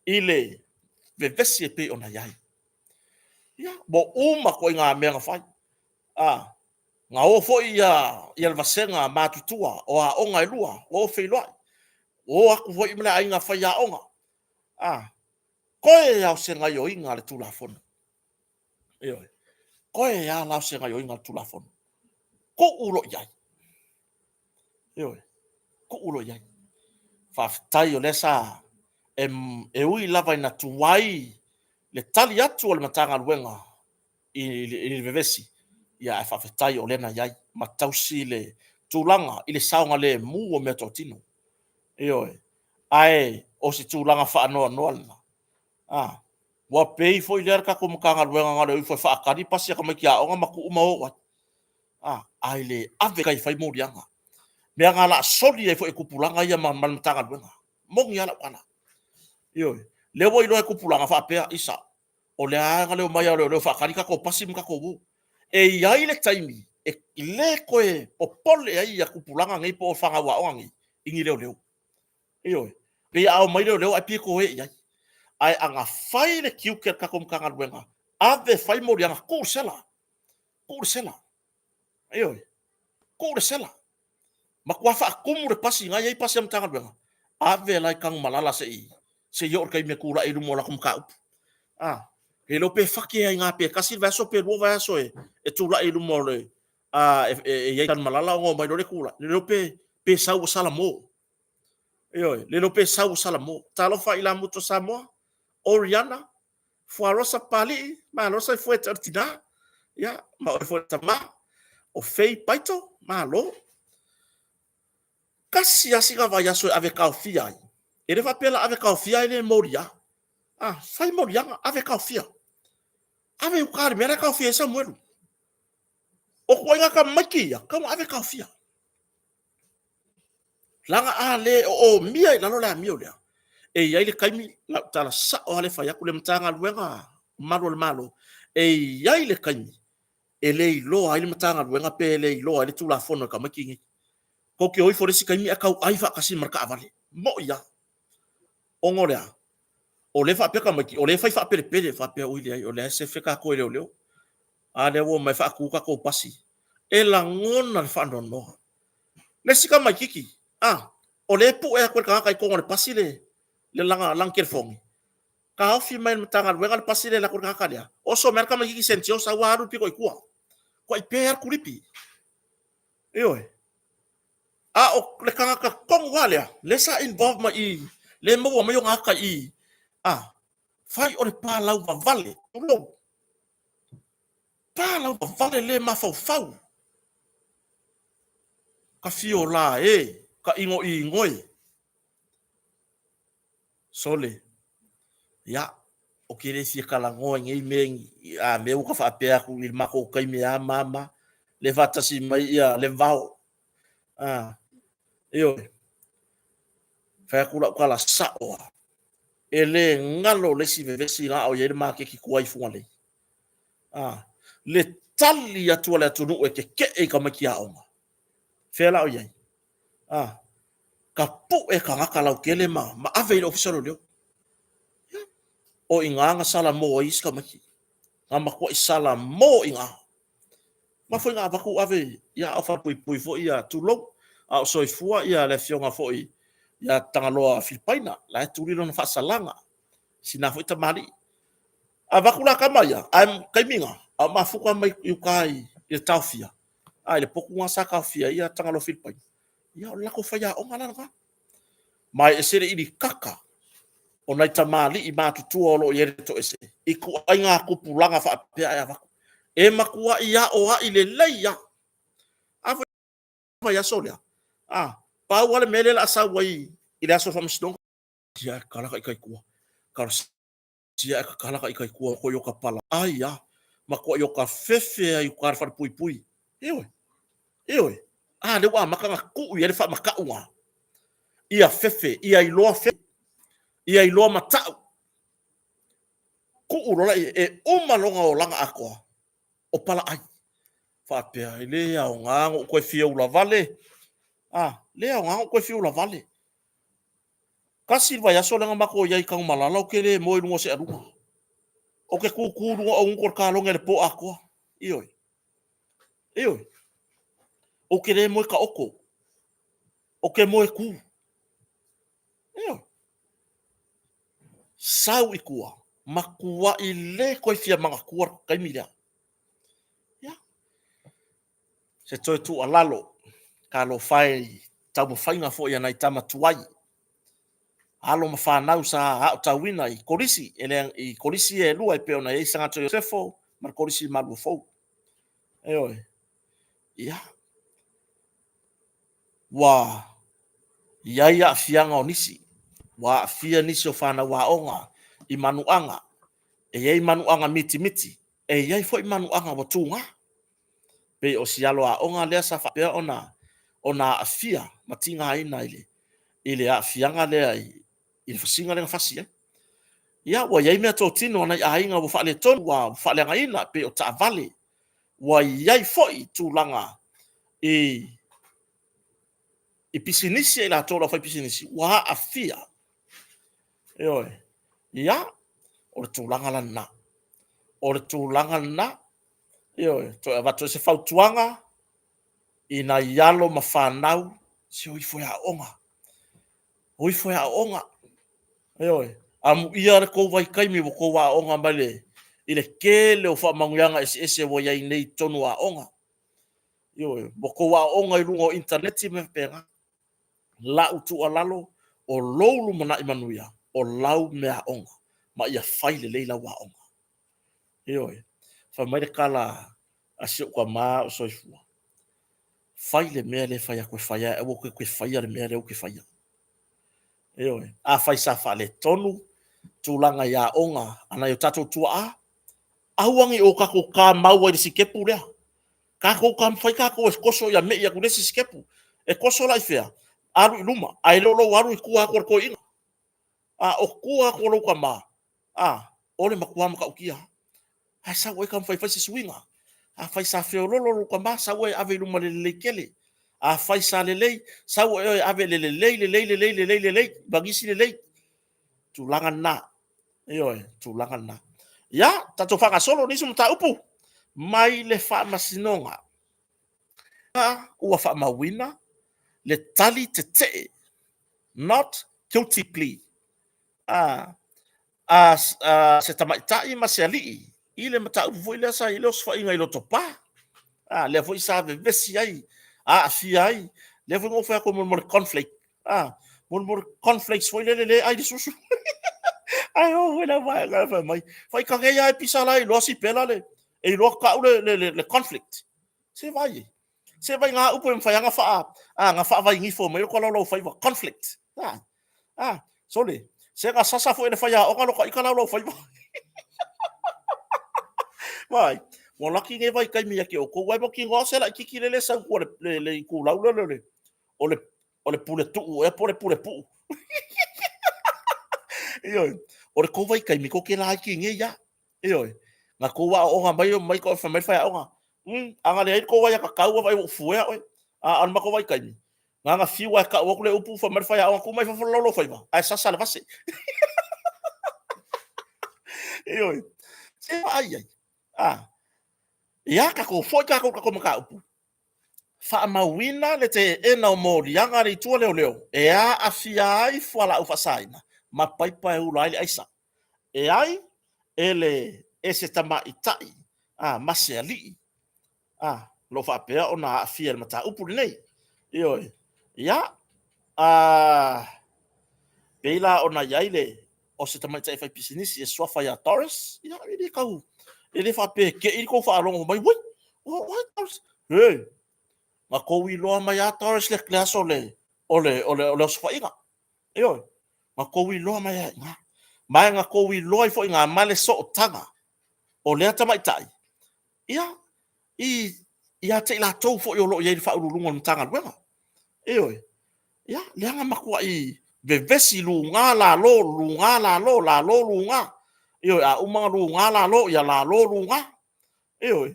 Speaker 1: i le vevesi e pei ona i ai. Ia, ua uma ituaiga mea na fai. A, na o foi ia, ia le vasega matutua o aoga e lua, ua o feiloai. Ua o aku foi ma le aiga faiaoga. A, toe lava o se gaoioiga a le Tulafono. Ioe. Toe lava la o se gaoioiga a le Tulafono. Tuu loa i ai. Ioe. Tuu loa i ai. Faafetai o lea sa e, e ui lava ina tuai le tali atu a le Matagaluega i, i le vevesi, ia ae faafetai o lea na i ai ma tausi le tulaga i le saogalemu o meatotino. Ioe. Ae o se tulaga faanoanoa lena. Ah, ua pei foi lea le tatou Matagaluega na o le o ifo e faatali pasi a tamaiti aoga ma tuu ma o ai. Ah, ae le ave i tai e fai moliaga. Mea na o le a soli ai foi e tupulaga ia ma, ma le Matagaluega. Moni lava lau tala. Ioe. Lea ua iloa e tupulaga faapea, isa, o lea lava na le omai a leoleo e faatali tatou pasi ma tatou o. E i ai le taimi e le toe popole ai ia tupulaga nei po o fanau aoga nei i ni leoleo. Ioe. Pei a omai leoleo ae pei e toe i ai. Ae ana fai le tiute a le tatou Matagaluega, ave fai moliaga, tuu le sela, tuu le sela. Ioe. Tuu le sela. Matua faatumu le pasi, na e i ai pasi a Matagaluega, ave la i Tanumalala se i se i oo i le taimi e tulai i luma o latou mataupu. A, le iloa pe fati ai i pe tasi le vaiaso pe lua vaiaso e, e tulai i luma o le a, e, e, e i ai Tanumalala ona omai loa lea tulai. Le iloa pe, pe sau ua salamo. Ioe, le iloa pe sau ua salamo. Talofa i Lamuto Samoa, Oriana, Fuarosa Papalii, malo soifua e te o le tina, ia, ma oe foi le tama, o Faye Paito, malo. Tasi lava sina vaiaso e ave taofia ai. E le faapea la ave taofia ai le molia. Ah, fai moliaga, ave taofia. Ave i uka i le mea la e taofia ai Samuelu. O ituaiga tamaiti ia, tatau ona ave taofia. Leaga a le oomia i lalo le amio lea, e i ai le taimi, lau tala sao lava lea e fai atu, le Matagaluega Malu a le Malo, e i ai le taimi e le iloa ai le Matagaluega pe le iloa ai le Tulafono e tamaiti nei. Tou te o ifo i le isi taimi ae tauai faatasi ma le taavale. Mo'i lava. Ona o le a? O lea e faapea tamaiti, o lea e fai faapelepele, faapea, ui leai, o lea e sefe tatou e leoleo. A lea ua omai faatu tatou pasi. E lagona le faanoanoa. Le isi tamaititi, a, o lea e pue atu e le tagata i totonu o le pasi le, le lana, lana telefoni, taofi mai e le Matagaluega le pasi lea e alu atu le tagata lea, oso mai lava le tamaititi Senetio sau lava alu le pito i tua. Tuai pe lava le tulipi. Ioe. A o le tagata tonu lava lea, lea sa involve mai i, lea e maua mai ona ata i i, a, fai o le palau vavale, tulou, palau vavale le mafaufau. Ka fio la e, ka igoigo e. Sole, ia, ou te le fia talanoa i nei mea, a mea ua ta faapea atu i le matou taimi a ma ma, le faatasi mai ia le vao. A, ioe, fai atu lau tala sao lava, e le galo le isi vevesi na o i ai le maketi tuai i Fugalei. A, le tali atu a le atunuu e keke'e i tamaiti aoga. Fea la o i ai? A, ka pu'e tagata lautele ma, ma ave i le Ofisa o Leoleo. Ia, o i ina na salamo ai isi tamaiti. Na matuai salamo i ina. Ma foi na avatu ave ia a o falepuipui foi ia, tulou, a o soifua ia le afioga foi ia Tagaloa Filipaina, la e tuli lona faasalaga, sina foi tamalii. Avatu la tama ia, ae taimi na, a o mafuta mai i uka i le taofia, a i le potu na sa taofia ai ia Tagaloa Filipaina, ia o le latou faiaoga la lena. Ma e ese le ilikaka o nai tamalii matutua o lo o i ai le toese i ituaiga tupulaga faapea ae avatu. E matuai aoai lelei lava. A foi vaiaso lea, a, pau lava le mea lea o le a sau ai i le aso o le faamasinoga, ia e tatala ka ita i tua. Talosia ae tatala ka ita i tua, matuai o ta pala ai lava, matuai o ta fefe ai i uka i le falepuipui. Ioe, ioe. A lea ua amata ona tuu i ai le faamatau na. Ia fefe, ia iloa fefe, ia iloa matau. Tuu loa la e uma lona olaga atoa o palaai. Faapea, e le aoga ona ou toe fia ulavale. A, le aoga ona ou toe fia ulavale. Tasi le vaiaso lea na matou i ai i Tanumalala ou te le moe i luga o se aluga. Ou te tutu i luga o augutu o le kaloge i le po atoa. Ioe. Ioe. Ou te le moe taoto. Ou te moe tu. Ioe. Sau i tua, matuai le toe fia manatua le taimi lea. Ia. Se toe tuualalo, talofa e i taumafaiga foi a nai tama tuai, alo ma fanau sa aotauina i kolisi, e le, i kolisi e lua e pei ona i ai Sagato Iosefo ma le kolisi i Maluafou. Ioe. Ia. Ua i ai aafiaga o nisi, ua aafia nisi o fanau aoga i manuaga, e i ai manuaga mitimiti, e i ai foi manuaga ua tuga. Pei o si alo aoga lea sa faapea ona ona aafia ma tigaina i le i le aafiaga lea i i le fasiga lea na fasi ai. Ia, ua i ai meatotino a nai aiga ua faaletonu, ua faaleagaina, pei o taavale. Ua i ai foi tulaga i i pisinisi a i latou o le aufaipisinisi ua aafia. Ioe. Ia, o le tulaga la lena. O le tulaga lena. Ioe, toe avatu ai se fautuaga i nai alo ma fanau, se o ifo e aooga. O ifo e aooga. Ioe, amuia le tou vaitaimi ua tou aooga mai le i le tele o faamanuiaga eseese ua i ai nei i totonu o aoga. Ioe, ua tou aooga i luga o initaneti ma mea faapena. Lau tuualalo, o lou lumanai manuia, o lau meaaoga, ma ia fai lelei lau aoga. Ioe, fai mai le tala a si ou tama o soifua, fai le mea lea e fai atu e fai, ae aua e te toe faia le mea lea ou te faia. Ioe, afai sa faaletonu tulaga i aoga a nai o tatou tuaa, aua ne i o tatou tamau ai i le sitepu lea. Tatou taumafai tatou e toso ia me'i atu i le isi sitepu. E toso la i fea? Alu i luma, ae le o lou alu i tua atu o le toeaina. A o tua atu o lou tama, a, o le matua matautia lava. Ae sau oe taumafai e fai se suiga. Afai sa feoloolo lou tama, sau oe e ave i luma i le lelei tele. Afai sa lelei, sau oe e ave i le lelei, lelei, lelei, lelei, lelei ma nisi lelei. Tulaga lena. Ioe, tulaga lena. Ia, tatou faagasolo nisi mataupu mai le Faamasinoga. Ua faamauina le tali tetee, not guilty plea, a se tamaitai ma se alii i le mataupu foi lea sa i ai le osofaiga i Lotopa. A, lea foi sa vevesi ai, aafia ai, lea foi na ou fai atu mo le cornflake, a, mo le cornflakes foi lele lea e ai le susu. Ae oo foi la vaega fai mai, faita nei lava e pisa la e iloa sipela le, e iloa tau le conflict. Se vai, se vai ngā upu e mawhai anga wha, a, ngā whaavaigifo mai o ko lau whaiva, conflict. A, a, sole, se nga sasa foi le whaiaoga lo ka ika lau lau whaiva. Vai, mo laki nge vai kai mi ake o kou, ai mo ki ngoa se la ikiki lele sau kua le, le, le iku lau le le, o le, o le pule tuu ea po le pule puu. Ioe, o le kou vai kai mi ko ke la iki nge ia. Ioe, nga kou aooga mai o mai ko whai mai whaiaoga. Anga le ai kou ai ka kau vai o fuea oe. A al mako vai kai mi. Nga nga fiu ai ka o le upu whai mai whaiaoga ku mai fafo lolo whaiva. Ai sasa le vase. Ioe, se ai ai. A, ia ka kou foi ka kou ka kou maka upu. Faamauina le teena o moliaga a le Itu a Leoleo e aafia ai fualaau faasaina ma paipa e ula ai le aisa. E ai e le e se tamaitai a ma se alii a lo o faapea ona aafia i le mataupu lenei. Ioe. Ia, a pei la ona i ai le o se tamaitai faipisinisi e suafa ia Doris, ia, e le tau, e le faapea e kei le tou faalogo mai, ui, o ai Doris, he, na tou iloa mai a Doris le, le aso le, o le, o le, o le osofaiga. Ioe, na tou iloa mai a iina. Ma e na tou iloa ai foi iina ma le sootaga o lea tamaitai, ia, i, ia te i latou foi o lo o i ai i le Faauluuluga o le Matagaluega. Ioe. Ia, lea na matuai vevesi luga lalo, luga lalo, lalo luga. Ioe, a uma ona luga lalo, ia lalo luga. Ioe.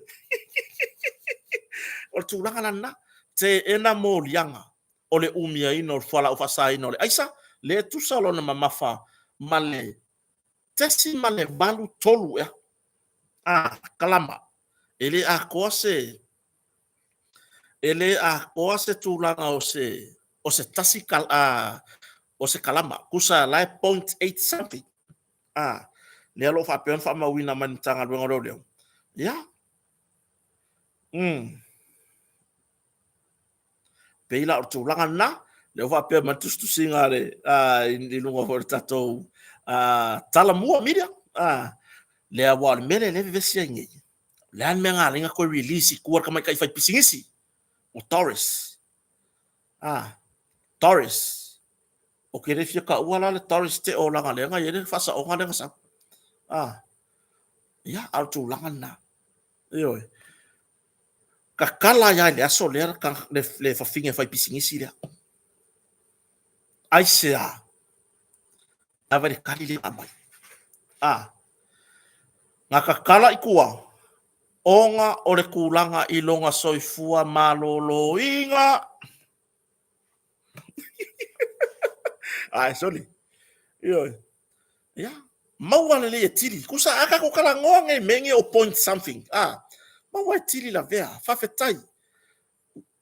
Speaker 1: O le tulaga la lena. Teena moliaga o le umiaina o le fualaau faasaina o le aisa, lea e tusa lona mamafa ma le 0.83 ea. A, kalama. E le atoa se E le atoa se tulaga o se o se tasi kal, a, o se kalama, tusa la e 0.8 something. A, lea o lo o faapea ona faamauina mai le Matagaluega o Leoleo. Ia. Pei la o le tulaga lena, lea ua faapea mai le tusitusiga a le, i luga foi o le tatou Talamua Media, lea aua o le mea lea o lea e vevesi ai nei, o le a le mea na ala ai ona toe release i tua le tamaitai faipisinisi o Doris. Doris. Ou te le fia taua la le Doris Teo leaga o lea na i ai le faasaoga lea na sau. Ia, a o le tulaga lena. Ioe. Tatala ai lava i le aso lea le fafine faipisinisi lea. Aisea? Lava i le tali lea na aumai. Na tatala i tua ona o le tulaga i lona soifua maloloina. Ae soli. Ioe. Ia, maua lelei e tili. Tusa a tatou talanoa nei i mea nei o point something, maua e tili lavea. Faafetai.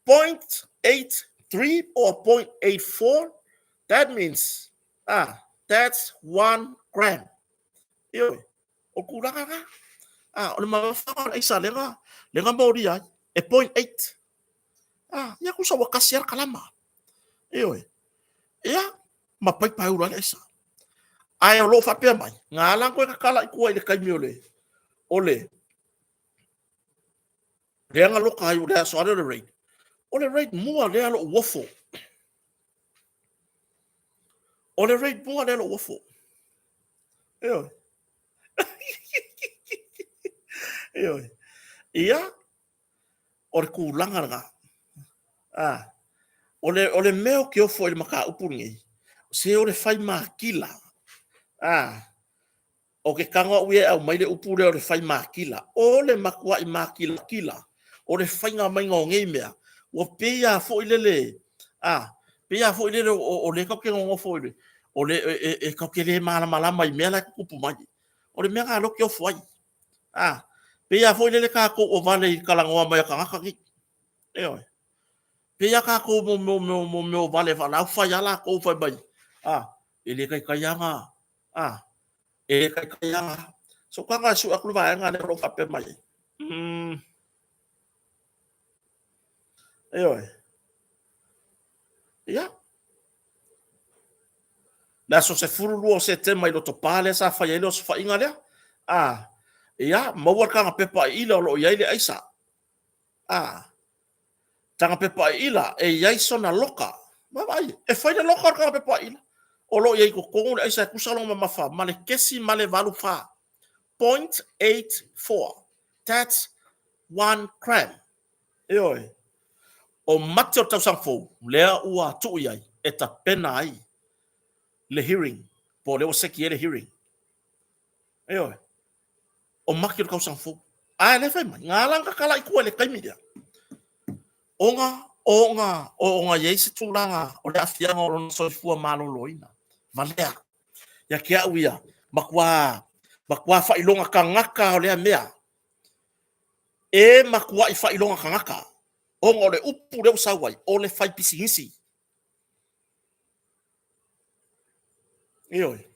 Speaker 1: 0.83 or 0.84, that means, that's 1 gram. Ioe. O tulaga na. O le mamafa o le aisa lea na molia ai, e 0.8. Ia tusa ua tasi lava le kalama. Ioe. Ia, ma paipa e ula ai le aisa. Ae o lo o faapea mai, na ala ona toe tatala i tua i le taimi o le, o le, lea na loka ai, le aso lava lea o le raid. O le raid mua lea a lou uofo. O le raid mua lea a lou uofo. Ioe. Ioe. Ia, o le tulaga lena. O le mea ou te ofo ai i le mataupu lenei, se o le fai makila. Ou te tago au ia e aumai le upu lea o le fai makila. O le matuai makilakila o le faiga maiga o nei mea, ua pei lava foi lele, pei lava foi lele o lea tatou te nonofo i le, o le, e tatou te le malamalama i mea la e tutupu mai. O le mea lena o lea ou te ofo ai. Pei lava foi lele tatou ua vale i le talanoa mai a tagata nei. Ioe. Pei lava tatou mo mea o vale o la e fai lava latou fai mai, e le taitai lava ona, e le taitai lava ona. Se i ou tago e sue atu le vaega lea o lo o faapea mai ai. Ioe. Ia. Le aso 12 o Setema i Lotopa lea sa fai ai le osofaiga lea. Ia, maua le taga pepa iila o lo o i ai le aisa. Taga pepa iila e i ai sona loka. Vaavaai, e fai le loka o le taga pepa iila. O lo o i ai i totonu le aisa e tusa lona mamafa ma le kesi ma le 84. 0.84. That's 1 gram. Ioe. O Mati o le tausaga fou, lea ua tuu i ai e tapena ai le hearing, po o lea ua seki ai le hearing. Ioe. O Mati o le tausaga fou. Ae lea fai mai, na ala ona tatala i tua i le taimi lea, ona, ona, ona i ai se tulaga o le aafiaga o lona soifua maloloina. Valea. Ia te au ia, matua, matua faailoga tagata o lea mea. E matuai faailoga tagata, ona o le upu lea ua sau ai, o le faipisinisi. Ioe.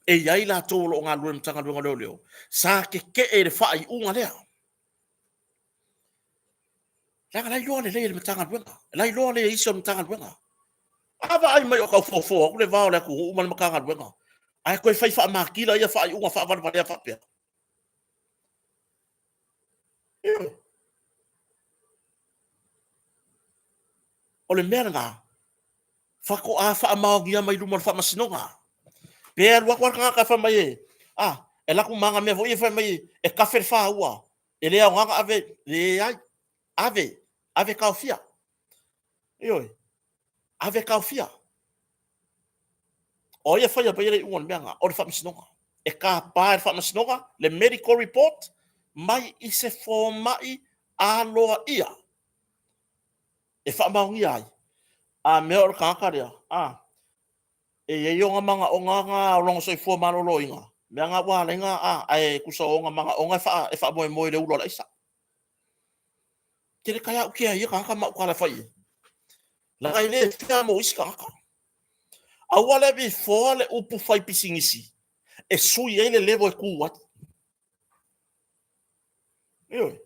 Speaker 1: E i ai latou o lo o galulue i le Matagaluega o Leoleo, sa tetee i le faaiuga lea. Leaga la e iloa lelei e le Matagaluega, la e iloa lelei e isi o le Matagaluega. A vaai mai o tau fofo atu le va o le atunuu ma le Matagaluega, ae toe fai faamatila ia faaiuga faavalevalea faapea. Ioe. O le mea lena, faatoa faamaonia mai luma o le faamasinoga. Pe alu atu lava le tagata e fai mai e, e alu atu ma ana mea foi ia fai mai e tafe le faua, e le aoga ona ave, leai, ave, ave taofia. Ioe, ave taofia. O ai e faia maia le iuga o le mea lena? O le faamasinoga. E tapa e le faamasinoga le medical report mai i se fomai aloaia e faamaonia ai a mea o le tagata lea, a, e i ai ona manaoga na o lona soifua maloloina, mea na ua ala ai ona, a, ae tusa o ona manaoga e faamoemoe i le ula o le aisa. Tele kai au kea ia tagata ma au kala fai e. Laga i le fea mo isi tagata. Aua le avifoa le upu fai pisinisi e sui ai le levo e tu ai. Ioe.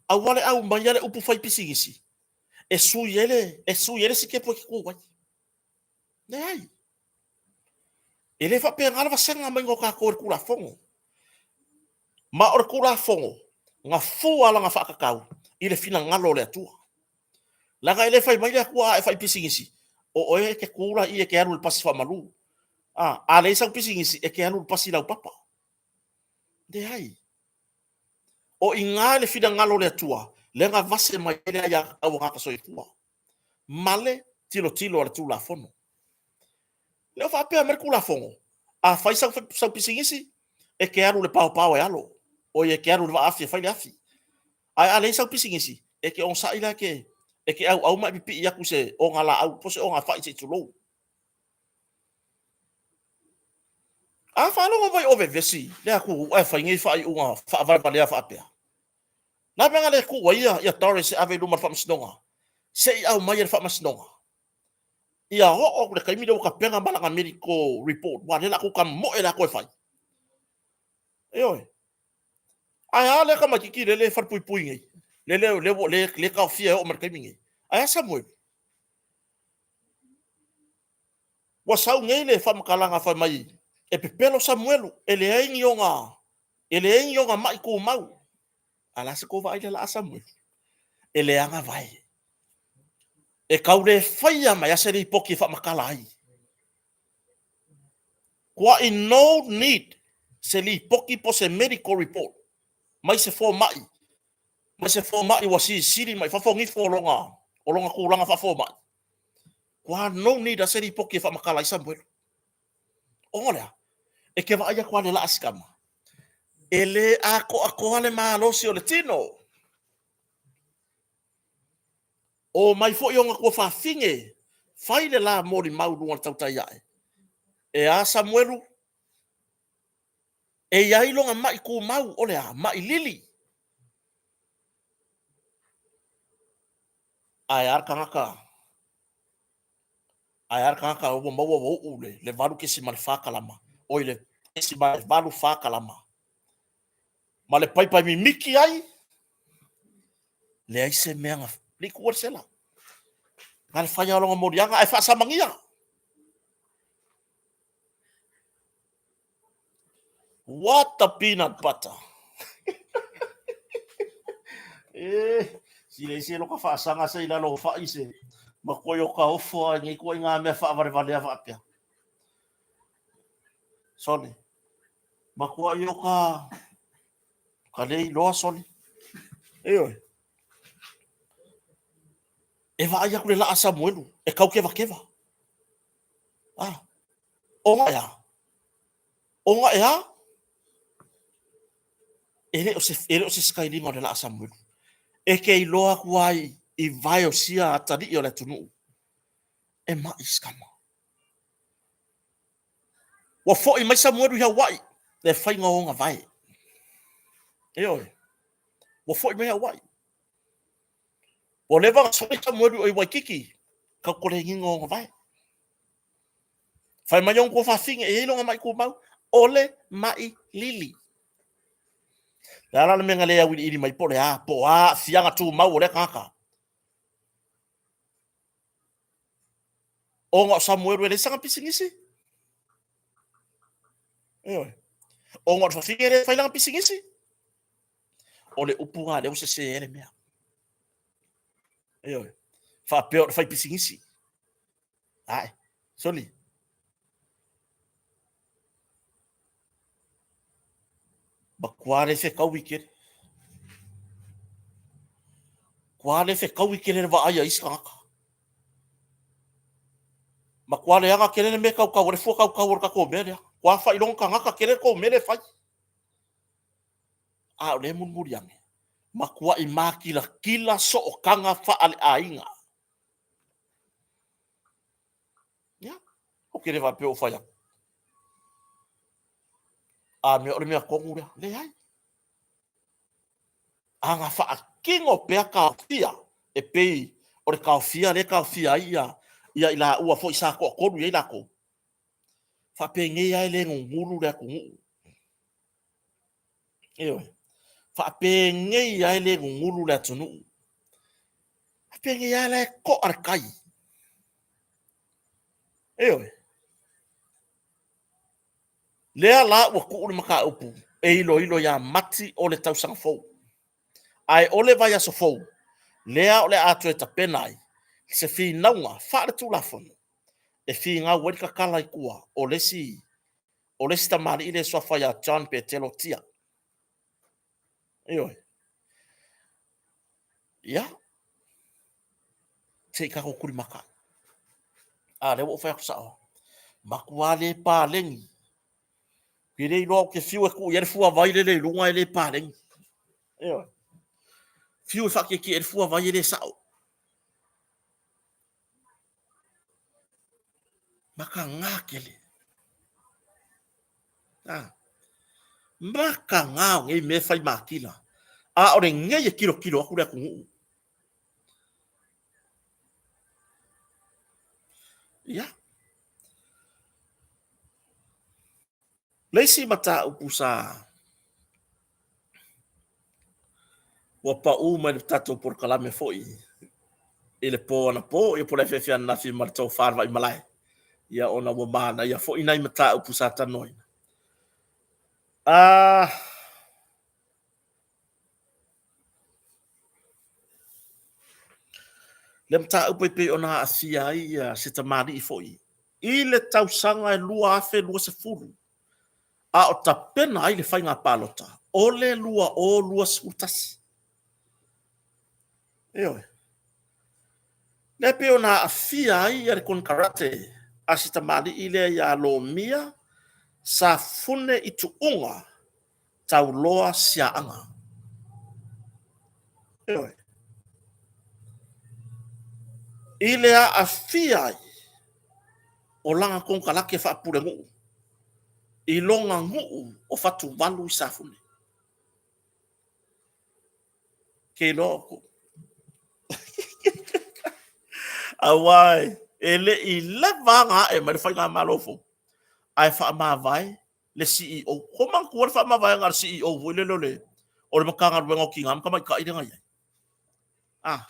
Speaker 1: Aua le aumaia le upu fai pisinisi e sui ai le, e sui ai le sikepu e te tu ai. Leai. E le faapena le vasega mai o tatou e le Tulafono. Ma o le Tulafono, na fua lana faatatau i le finagalo o le Atua. Leaga e le fai mai le Atua a e fai pisinisi, o oe e te tu la i e te alu i le pasi faamalu. A, a leai sau pisinisi, e te alu i le pasi laupapa. Leai. O i ina le finagalo o le Atua, lea na vase mai ai le aiatatau a tagata soifua, ma le tilotilo a le Tulafono. Le o faapea mai le Tulafono, a fai sau, sau pisinisi, e te alu i le paopao e alo, oi e te alu i le vaafi e fai le afi. Ae a leai sau pisinisi, e te onosai la e te, e te auau ma e pipii atu i se ogalaau po o se ogafai se i tulou. A faalogo mai o vevesi le atunuu ae fai nei faaiuga faavalevalea faapea, le a le mea na le tuu ai ia Doris e ave i luma o le Faamasinoga, se i aumai e le Faamasinoga ia oo atu i le taimi lea ua tapena ma lana medical report, aua o lea o le a tou tamoe le atoa e fai. Ioe. Ae a lea tamaitiiti lea e falepuipui nei, lea, lea, lea, lea taofia e oo mai le taimi nei. Ae a Samuel? Ua sau nei le faamatalaga fai mai e pepelo Samuelu, e leai ni ona, e leai ni ona ma'i tumau. A la se tou vaai i le laa Samuelu? E leaga vae. E tau le faia mai a se lipoti e faamatala ai. Kua'i no need se lipoti po o se medical report mai se fomai, mai se fomai ua silisili mai fafo gifo o lona, o lona tulaga faafomai. Kua no need a se lipoti e faamatala ai Samuelu. Ona o le a? E te vaai atu lava i le laa si tama, e le atoatoa le malosi o le tino. O mai foi ona tuafafine fai le la molimau i luga o le tautai ae. E a Samuelu? E i ai lona mai tumau, o le a? Mai lili. Ae a le tagata, ae a le tagata ua maua ua uu le, le 8.4 kalama, oi le 0.84 kalama. Ma le paipa e mimiti ai, leai se mea na le i tuua le sela. Na le fai lava o lona moliaga ae faasamagia. What the peanut butter? e, si le isi loka faasaga se i lalo o fai se matua o ka ofo a nei tua i ngā mea faavalevalea faapea. Sole, matua i o ka ka le iloa sole. Ioe. E vaai atu le laa Samuelu, e tau kevakeva. Ah, ona e a? Ona e a? E le o se, e le o se sikailiga o le laa Samuelu. E ke iloa atu ai i vae o sia atalii o le atunuu. E ma'i sikama. Ua foi mai Samuelu i Hawaii, le faiga o ona vae. Ioe. Ua foi mai Hawaii. Ua leva ona soli Samuelu i Waikiki, kau koleniga o ona vae. Fai mai ona tuafafine, e i ai lona ma'i tumau, o le ma'i lili. Le a la le mea na le auiliili mai po o le a, po o a aafiaga tumau o lea tagata. Ona o Samuelu e leai sana pisinisi. Ioe. Ona o le fafine e le fai lana pisinisi. O le upu lena lea ua sese ai le mea. Ioe. Faapea o le fai pisinisi. Ae, soli. Matua le fetaui tele. Matua le fetaui tele le vaai a isi tagata. Matua leaga tele le mea tautau, le fua tautau o le tatou mea lea. Matua faailoga tagata tele le tou mea lea e fai. A o lea e mulimuli ane, matuai makilatila sootaga faaleaiga. Ia, ou te le faapea ua fai atu. A mea o le mea tonu lea. Leai. A na faa, faatino pea taofia e pei o le taofia lea e taofia ai ia, ia i laua foi sa toatolu i ai latou. Faapenei lava e le gugulu le atunuu. Ioe. Faapenei lava e le gugulu le atunuu. Faapenei lava la e to'a le tai. Ioe. Lea la ua tuu le mataupu e iloilo ia Mati o le tausaga fou. Ae o le vaiaso fou, lea o le a toe tapena ai se finauga faaletulafono e finau ai le tatala i tua o le isi o le isi tamalii lea e suafa ia John Petelo Tia. Ioe. Ia, se i tatou tulimata. A, lea ua ou fai atu sao. Matua le paleni. E le iloa ou te fiu e tuu i ai le fuavai lele i luga e le paleni. Ioe. Fiu e faatietie le fuavai e le sao. Mataga tele. Ah. Mataga o nei mea fai matila. A o lenei e tilotilo atu le atunuu. Ia. Le isi mataupu sa ua pau mai le tatou polokalame foi i le po anapo, ia po o le afiafi ananafi ma le tofa le Vaimalae, ia ona ua manaia foi nai mataupu sa talanoaina. Ah, le mataupu e pei ona aafia ai ia se tamalii foi i le tausaga e 2020 a o tapena ai le faiga palota o le 2021. Ioe. Lea pei ona aafia ai le konekarate a si tamalii lea ia Lomia Safune i Tuuga Tauloa Siaaga. Ioe. I le aafia ai o lana konekarate faapulenuu i lona nuu o Fatuvalu i Safune. Ke iloa o Aua e le i leva ona ae mai le faigamalo fou, ae faamavae le CEO. Ko manatua le faamavaega a le CEO foi lele o le o le Matagaluega o Tina ma Tamaitai lea na i ai. Ah,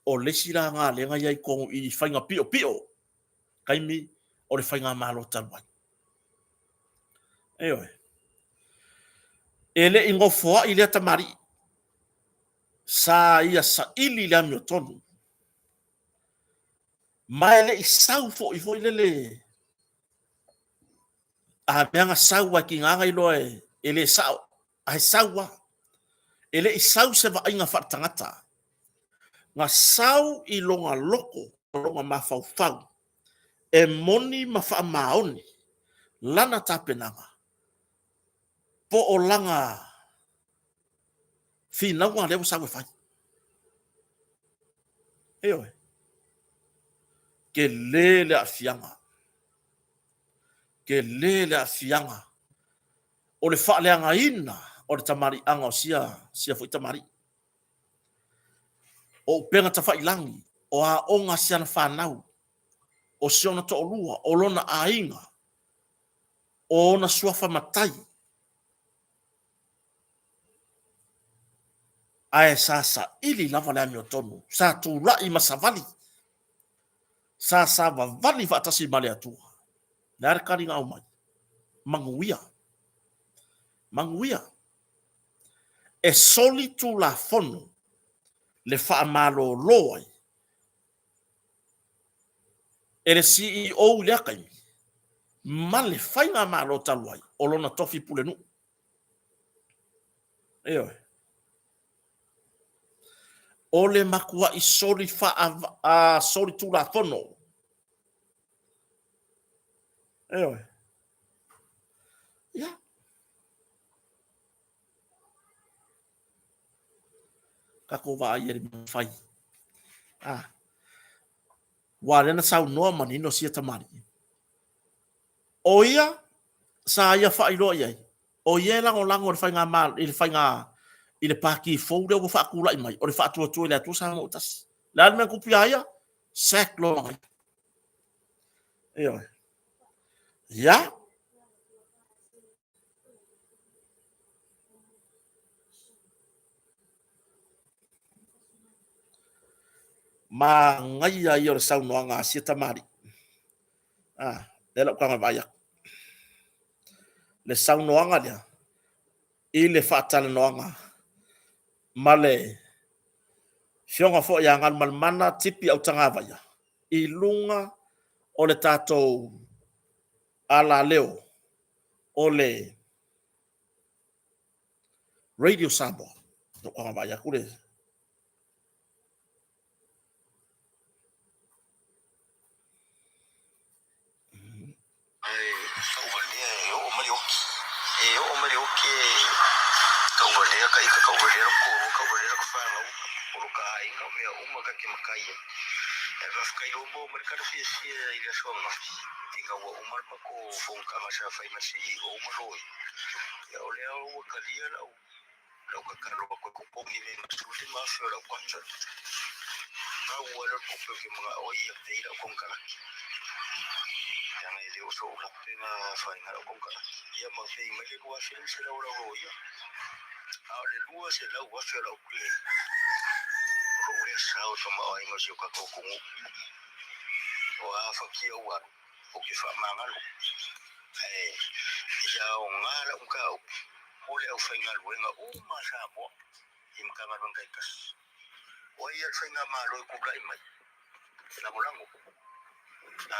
Speaker 1: o le isi la na lea na i ai tonu i faiga piopio taimi o le faigamalo talu ai. Ioe. E le i nofoai lea tamalii. Sa ia saili le amiotonu. Ma e le i sau foi foi lele a mea na sau ai tiga na iloa e le sao, ae sau lava. E le i sau se vaaiga faaletagata. Na sau i lona loto, lona mafaufau, e moni ma faamaoni lana tapenaga po o lana finauga lea ua sau e fai. Ioe. Tele le aafiaga. Tele le aafiaga o le faaleagaina o le tamaliiaga o sia, sia foi tamalii. O upega tafailagi, o aoga a si ana fanau, o si ona toalua, o lona aiga, o ona suafa matai, ae sa saili lava le amiotonu, sa tulai ma savali, sa savavali faatasi ma le Atua. Le a le tali na aumai? Manuia. Manuia. E soli tulafono le faamalolo ai e le CEO i lea taimi ma le faigamalo talu ai o lona tofi pulenuu. Ioe. O le matuai soli faa soli tulafono. Ioe. Ia. Tatou vaai i le mea fai. Ah. Ua lea na saunoa manino sia tamalii. O ia, sa ia faailoa i ai, o ia e lagolago i le faiga, i le faiga, i le Pati fou lea ua faatulai mai, o le Faatuatua i le Atua Samoa ua Tasi. O le a le mea na tupu ia ia? Sack loa ma ia. Ioe. Ia. Manaia ia o le saunoaga a sia tamalii. Ah, lea lau taga vaai atu. Le saunoaga lea i le faatalanoaga ma le Afioga foi ia Galumalemana Tipi Autagavaia i luga o le tatou alaleo o le Radio Samoa. Lau taga vaai atu le
Speaker 2: Ae tauvalea e oo mai le oki. E oo mai le oki e tauvalea ka ika, tauvalea loko toalua, tauvalea loko fanau, o lo ka aiga, o mea uma ta te matai ai. Ae faafetai loa maua mai le tala fiafia i le aso ananafi ina ua uma le matou fonotaga sa fai ma le CEO ma loia. Ia o lea ua talia lau lau tatalo atu e totogi le 15,000 o lau contract. Pau lava lea o le tupe ou te manao ai ia pay lau konekarate. Leaga e le o sou lape na afaina lau konekarate. Ia ma pay mai le 2,500 o lau loia. A o le 200,000 o lau claim, o lou lea sao i le tamaoaiga o si o tatou atunuu. O a fatia ua alu, ou te faamagalo. Ae ia aoga lau mataupu mo le aufaigaluega uma a Samoa i Matagaluega taitasi. O ai le faigamalo e tulai mai? Lagolago.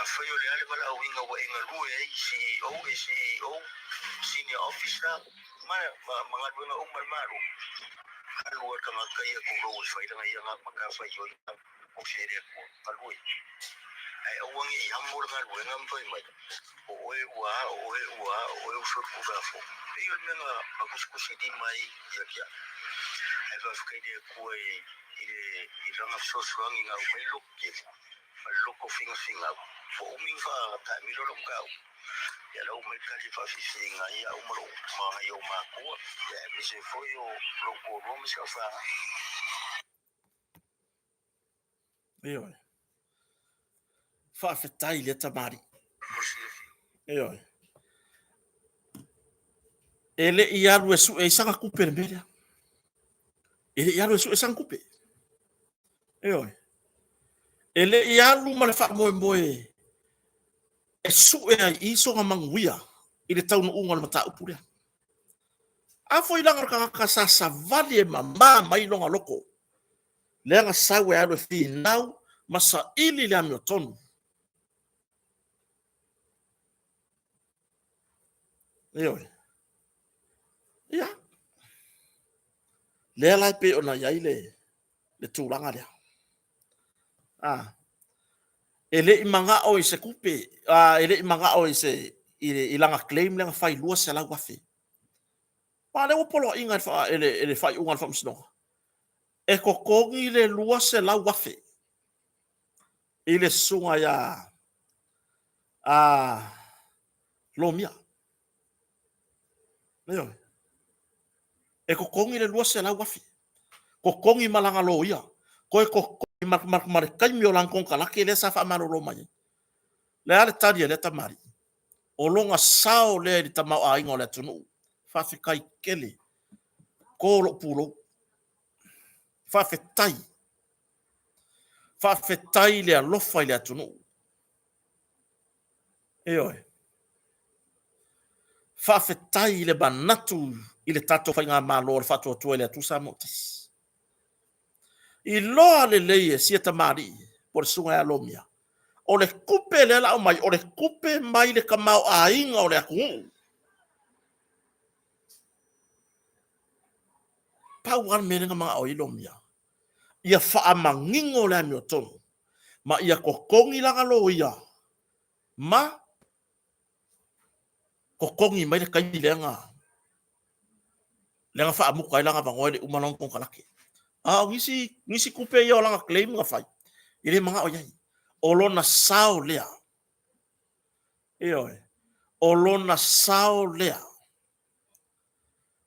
Speaker 2: Afai o le a le valaauina ua e galue ai CEO, ACEO, Senior Officer ma ma galuega uma a le Malo, alu lava le tagata ia tulou e fai lana ia matafaioi ofi ai le Atua, galue. Ae aua ne i amo le galuega ma fai mai, o oe ua a, o oe ua a, o oe ua solitulafono. E pei o le mea na tusitusilima ai ia te au. Ae faafetai i le Atua i le i lana fesoasoani na aumai le loto tele ma le loto finafinau. Ua umi ona faataamilo lau mataupu, ia la ua aumai le tali e faafiafiaina ai au ma lou ma nai ou matua, ia aemaise foi o lou toalua ma si au fanau.
Speaker 1: Ioe. Faafetai i lea tamalii. Ioe. E le i alu e sue ai sana tupe le mea lea. E le i alu e sue sana tupe. Ioe. E le i alu ma le faamoemoe e sue ai i sona manuia i le taunuuga o le mataupu lea. A foi leaga o le tagata sa savali e mama mai lona loto, lea na sau e alu e finau ma saili le amiotonu. Ioe. Ia. Lea la e pei ona i ai le, le tulaga lea. Ah. E le i manao i se tupe, ah, e le i manao i se i, i lana claim lea na fai 200,000. A lea ua poloaiga e le, e le faaiuga a le faamasinoga. E totogi le 200,000 i le susuga ia a Lomia. Ioe. E totogi le 200,000. Totogi ma lana loia. Toe totogi ma, ma, ma le taimi o lana konekarate lea sa faamalolo mai ai. Le a le tali a lea tamalii? O lona sao lea i le tamaoaiga o le atunuu. Faafetai tele. To lou pulou. Faafetai. Faafetai i le alofa i le atunuu. Ioe. Faafetai i le manatu i le tatou faigamalo o le Faatuatua i le Atua Samoa ua Tasi. Iloa lelei e sia tamalii po o le susuga ia Lomia, o le tupe lea la aumai, o le tupe mai le tamaoaiga o le atunuu. Pau lava le mea lea na manao ai Lomia, ia faamanino le amiotonu ma ia totogi lana loia ma totogi mai le taimi lea na lea na faamuta ai lana avanoa e le i uma lana konekarate. A o nisi, nisi tupe ia o lana claim na fai, e le manao i ai. O lona sao lea. Ioe. O lona sao lea.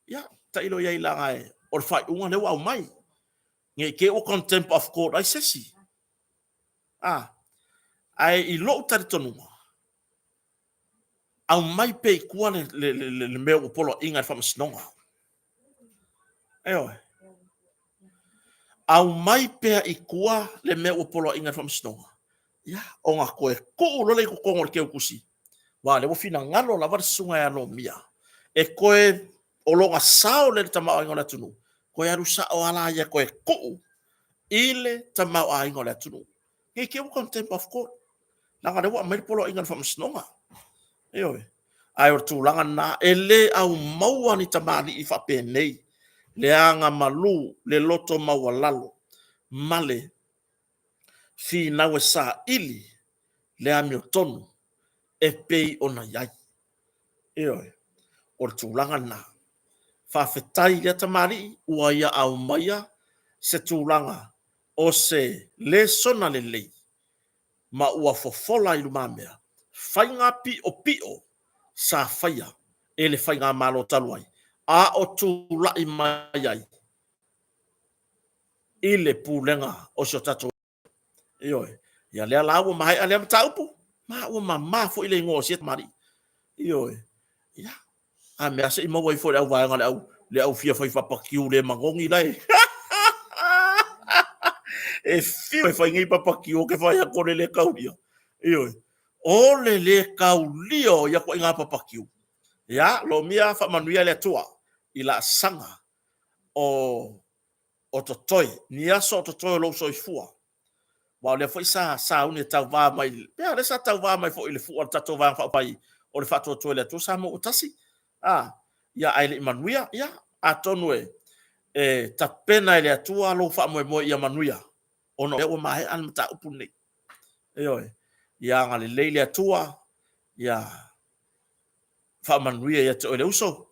Speaker 1: Ia, tailo i ai leaga e, o o le faaiuga lea ua aumai. Ne i te i ua contempt of court ai se isi. A, ae i lou talitonuga, aumai pea i tua le, le, le, le mea ua poloaiga e le faamasinoga. Ioe. Aumai pea i tua le mea ua poloaiga e le faamasinoga. Ia, ona toe tuu loa lea i totonu o le teutusi, aua o lea ua finagalo lava le susuga ia Lomia e toe, o lona sao lea i le tamaoaiga o le atunuu, toe alu sao lava la ia toe tuu i le tamaoaiga o le atunuu. Ne i te i ua contempt of court, leaga o lea ua aumai le poloaiga a le faamasinoga. Ioe. Ae o le tulaga lena, e le aumaua ni tamalii faapenei, le agamalu, le loto maualalo ma le finau e saili le amiotonu e pei ona i ai. Ioe, o le tulaga lena. Faafetai i lea tamalii ua ia aumaia se tulaga o se lesona lelei ma ua fofola i lumamea faiga piopio sa faia e le faigamalo talu ai a o tulai mai ai i le pulega o si o tatou. Ioe. Ia lea la ua maea lea mataupu, ma ua mama foi le igoa o sia tamalii. Ioe. Ia, a mea se i maua ifo i le auvaega le au fia fai papakiu le magogi la e. E fiu e fai nei papakiu ou te fai atu o le le taulia. Ioe. O le le taulia o ia ituaiga papakiu. Ia, Lomia faamanuia le Atua i laasaga o o totoe, ni aso o totoe o lou soifua. Aua o lea foi sa sauni e tauva mai, pea o lea sa tauva mai foi i le fua o le tatou Vaega Faaupufai o le Faatuatua i le Atua Samoa ua Tasi. A, ia ae le i manuia, ia atonu e, e tapena e le Atua lou faamoemoe ia manuia, ona o lea ua maea le mataupu lenei. Ioe, ia agalelei le Atua, ia faamanuia ia te oe le uso,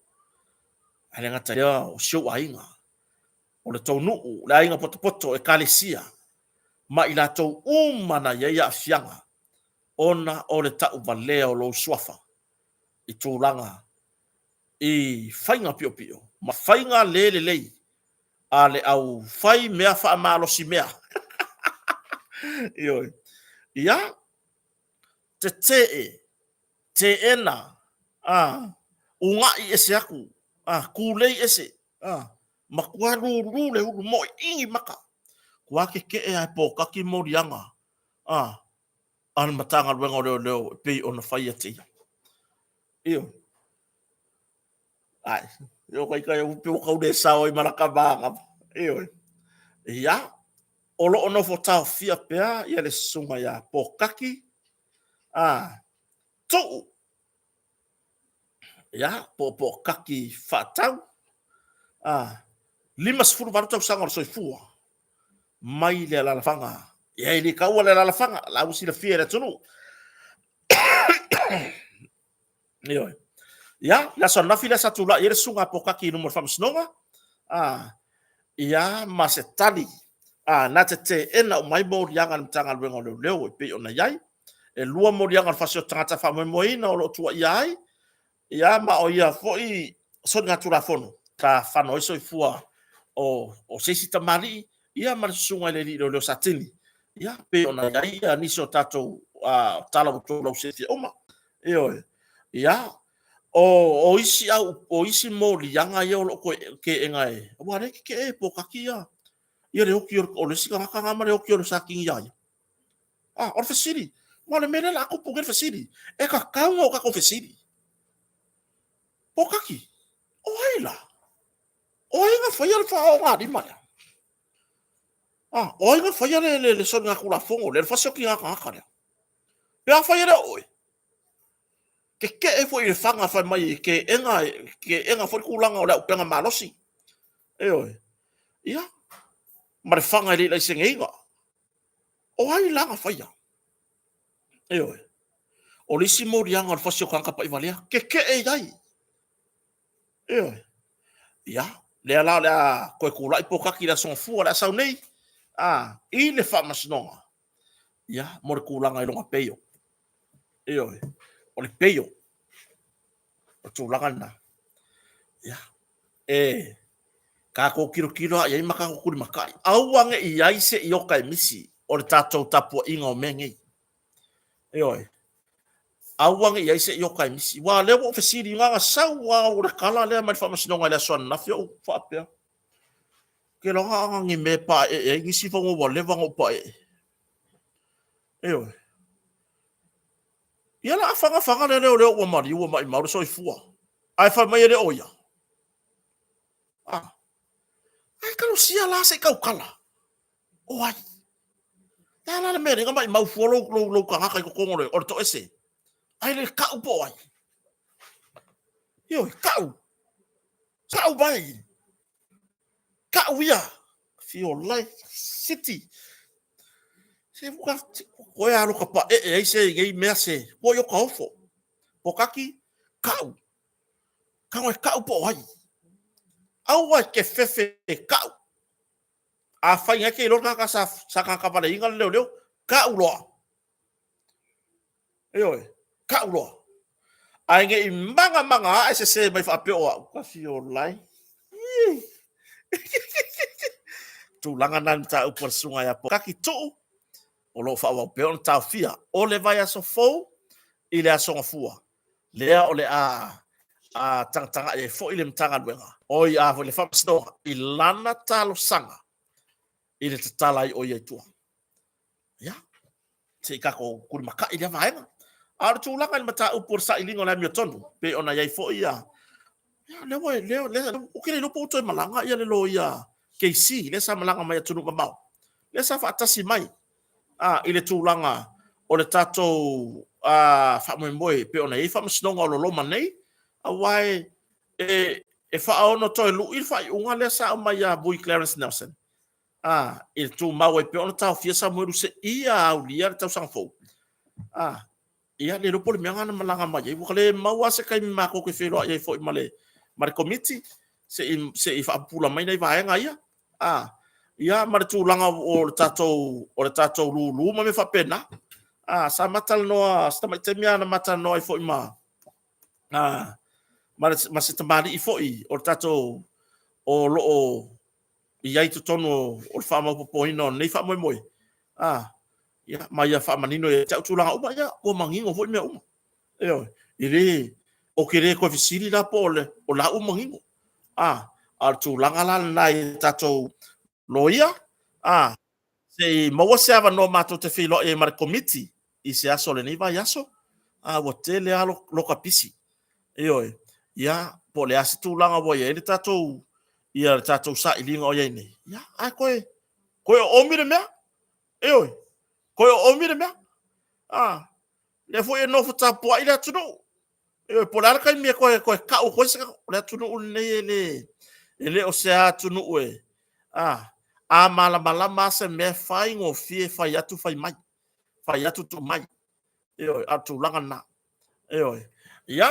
Speaker 1: ae le gata i lea o si ou aiga, o le tou nuu, le aiga potopoto, ekalesia, ma i latou uma na i ai aafiaga ona o le tauvalea o lou suafa i tulaga i faiga piopio ma faiga le lelei a le au fai mea faamalosi mea. Ioe. Ia, tetee, teena, a, una'i ese atu, a, tulei ese, a, matua lulu le ulu, moiini maka, ua keke'e a e pōkaki moliaga, a, a le Matagaluega o Leoleo e pei ona fai ia te ia. Ioe. Ai, o kai kai upe o kau le sao ai malaka māgama. Ioe. Ia, o loo nofo taofia pea ia le susuga ia Pōkaki, a, Tuu, ia, po o Pōkaki Faatau, a, 58 tausaga o le soifua mai le alalafaga. Ia, e le taua le alalafaga, la ua silafia e le atunuu. Ioe. Ia, le aso ananafi lea sa tulai ai le susuga a Pōkaki i luma o le faamasinoga, a, ia, ma se tali, a, na te teena uma ai moliaga a le Matagaluega o Leoleo e pei ona i ai. E lua moliaga o le fasi o tagata faamoemoeina o lo o tuuaia ai, ia, ma o ia foi soligatulafono sa fano ai soifua o, o se isi tamalii, ia, ma le susuga i le alii leoleo Satini, ia, pei ona i ai ia, nisi o tatou tala ua outou lausilafia uma. Ioe. Ia, o, o isi au, o isi moliaga ia o lo o toe teena e, aua o lea e tetee e Pōkaki ia, ia le oti o le isi tagata na ma le oti o le Satini iā ia. Ah, o le fesili, ma o le mea lea o le a tupu nei le fesili, e tatau ona o tatou fesili. Pōkaki, o ai la? O ai na faia le faaogalima lea? Ah, o ai na faia le, le, le soligatulafono lea, le fasioti tagata lea? Pe afai e le o oe, Tetee foi i le faga fai mai e teena, teena foi le tulaga o le auupega malosi. Ioe. Ia, ma le faga e le i laiseneina. O ai la na faia? Ioe. O le isi moliaga o le fasi o tagata pa'ivalea, tetee i ai. Ioe. Ia, lea la o le a toe tulai Pōkaki i le Aso Gafua o le a sau nei, a, i le faamasinoga, ia, mo le tulaga i lona peio. Ioe, o le peio, o le tulaga lena. Ia, e Tatou tilotilo lava i ai ma tatou tulimatai. Aua ne i i ai se ioka e misi o le tatou tapuaiga o mea nei. Ioe. Aua ne i i ai se ioka e misi. Aua o lea ua ou fesili, na ona sau lava o le tala lea mai le faamasinoga i le aso ananafi, ou faapea, ou te iloa na o ni mea e paeee ai nisi fanua ua leva ona ou paee. Ioe. Ia la a faga faga le leoleo ua maliu ua maimau le soifua, ae fai mai e le o ia. Ah. Ae talosia la se i tautala. O ai? Le a la le mea lea na maimau fua lou, lou, lou tagata i totonu o le, o le toese? Ae le tau po o ai? Ioe, tau. Tau mai. Tau ia. Fiolai City. Se ua koe alo ka paee ai se nei mea se. Ua i o ka ofo. Pokaki, kau. Kau e kau po o ai. Aua e te fefe e kau. A fai ngai ke iloa le tagata sa, sa tagata valeina le leoleo, kau loa. Ioe, kau loa. Ae ne i magamagaae sese mai faapea o au, ka fiolai. Tulaga na le mataupu a le susuga ia Pokaki Tuu, o lo o faaauau pea ona taofia o le vaiaso fou i le Aso Gafua, lea o le a a tagatagai ai foi le Matagaluega, oi a foi le Faamasinoga i lana talosaga i le tatala ai o ia i tua. Ia, se i tatou tulimatai lea vaega. A o le tulaga i le mataupu o le sailiga o le amiotonu, pei ona i ai foi ia, ia lea ua, lea, lea, ou te le iloa po ua toe malaga ia le loia KC, lea sa malaga mai atunuu mamao, lea sa faatasi mai a, i le tulaga o le tatou faamoemoe pei ona i ai faamasinoga o loloma nei, aua e, e, e faaono toe lui le faaiuga lea sa aumai ia Vui Clarence Nelson, a, i le tumau ai pea ona taofia Samuelu seia aulia le tausaga fou. A, ia, le iloa po o le mea lena na malaga mai ai. Ua le maua lava se taimi matou te feiloai ai foi ma le, ma le komiti, se i, se i faapupula mai nai vaega ia. A, ia, ma le tulaga o le tatou, o le tatou lulu ma mea faapena. A, sa ma talanoa, si tamai taimi lava na ma talanoa ai foi ma, a, ma, le, ma se tamalii foi o le tatou, o lo o i ai i totonu o le faamaopoopoina o lenei faamoemoe, a, ia, ma ia faamanino ia te au tulaga uma, ia, ua manino foi mea uma. Ioe, e le, ou te le toe fesili la po o le, o la ua manino. A, a o le tulaga la lena i tatou loia, a, se i maua se avanoa matou te feiloai ai ma le Komiti i se aso o lenei vaiaso, a ua tele lava lo, loka pisi. Ioe, ia, po o le a se tulaga ua i ai le tatou, ia le tatou sailiga o i ai nei, ia, ae toe, toe oomi le mea. Ioe, toe oomi le mea. A, lea foi e nofo tapuai le atunuu. Ioe, po o le a le taimi e toe, toe tau atu ai se, o le atunuu lenei e le, e le o se atunuu e, a, a malamalama lava se mea e faigofie fai atu fai mai, fai atu tuu mai. Ioe, a o le tulaga lena. Ioe. Ia,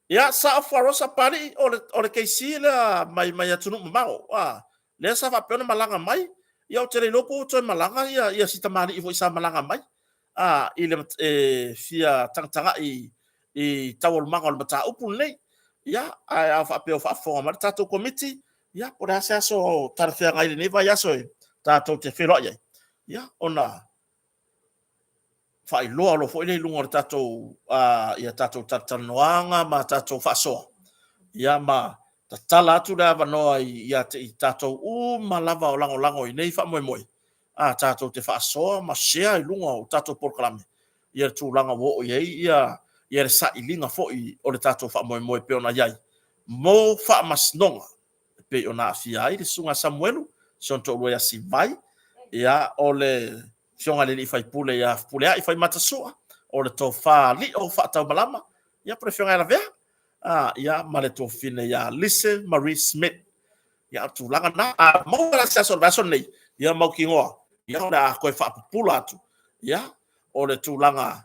Speaker 1: ia sao Fuarosa Papalii, o le, o le KC lea mai, mai atunuu mamao, a, lea sa faapea ona malaga mai, ia ou te le iloa po ua toe malaga ia, ia si tamalii foi sa malaga mai, a, i le, e fia tagatagai i taualumaga o le mataupu lenei. Ia, ae a faapea o faafofoga mai le tatou Komiti, ia, po o le a se aso talafeagai i lenei vaiaso e tatou te feiloai ai, ia, ona faailoa loa foi lea i luga o le tatou, ia tatou talatalanoaga ma tatou faasoa, ia ma tatala atu le avanoa ia te i tatou uma lava o lagolago i nei faamoemoe, a tatou te faasoa ma share i luga o tatou polokalame ia le tulaga ua oo i ai ia, ia le sailiga foi o le tatou faamoemoe pei ona i ai mo faamasinoga e pei ona aafia ai le Susuga Samuelu, si ona toalua ia Sivai, ia o le Afioga i le alii faipule ia Fepuleai Faimatasua, o le Tofa Lio Faataumalama, ia po o le Afioga ia Lavea, a, ia ma le tuafafine ia Lise Marie Smith. Ia, o le tulaga lena. A maua la se aso o le vaiaso lenei, ia mautinoa, ia o le a toe faapupula atu, ia, o le tulaga,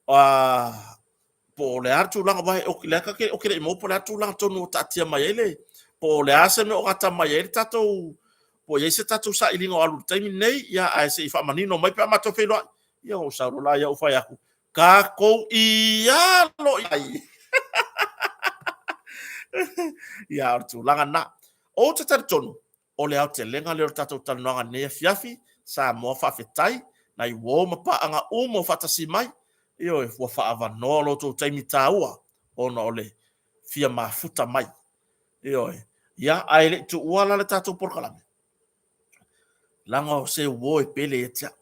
Speaker 1: a, po o le a le tulaga, aua o lea ta te, ou te le i maua po o le a le tulaga tonu o taatia mai ai le, po o le a se mea o gata mai ai le tatou, po o i ai se tatou sailiga o alu i le taimi lenei, ia ae se i faamanino mai pe a matou feiloai. Ia ou sau loa lea ou fai atu, tatou ialo i ai. Ia, o le tulaga lena. Ou te talitonu, o le aotelega lea o le tatou talanoaga i lenei afiafi, Samoa faafetai, nai uo ma paaga uma o faatasi mai, ioe, ua faaavanoa lo outou taimi taua ona o le fia mafuta mai. Ioe, ia, ae le i tuua la le tatou polokalame, leaga o se uo e pele ia te au.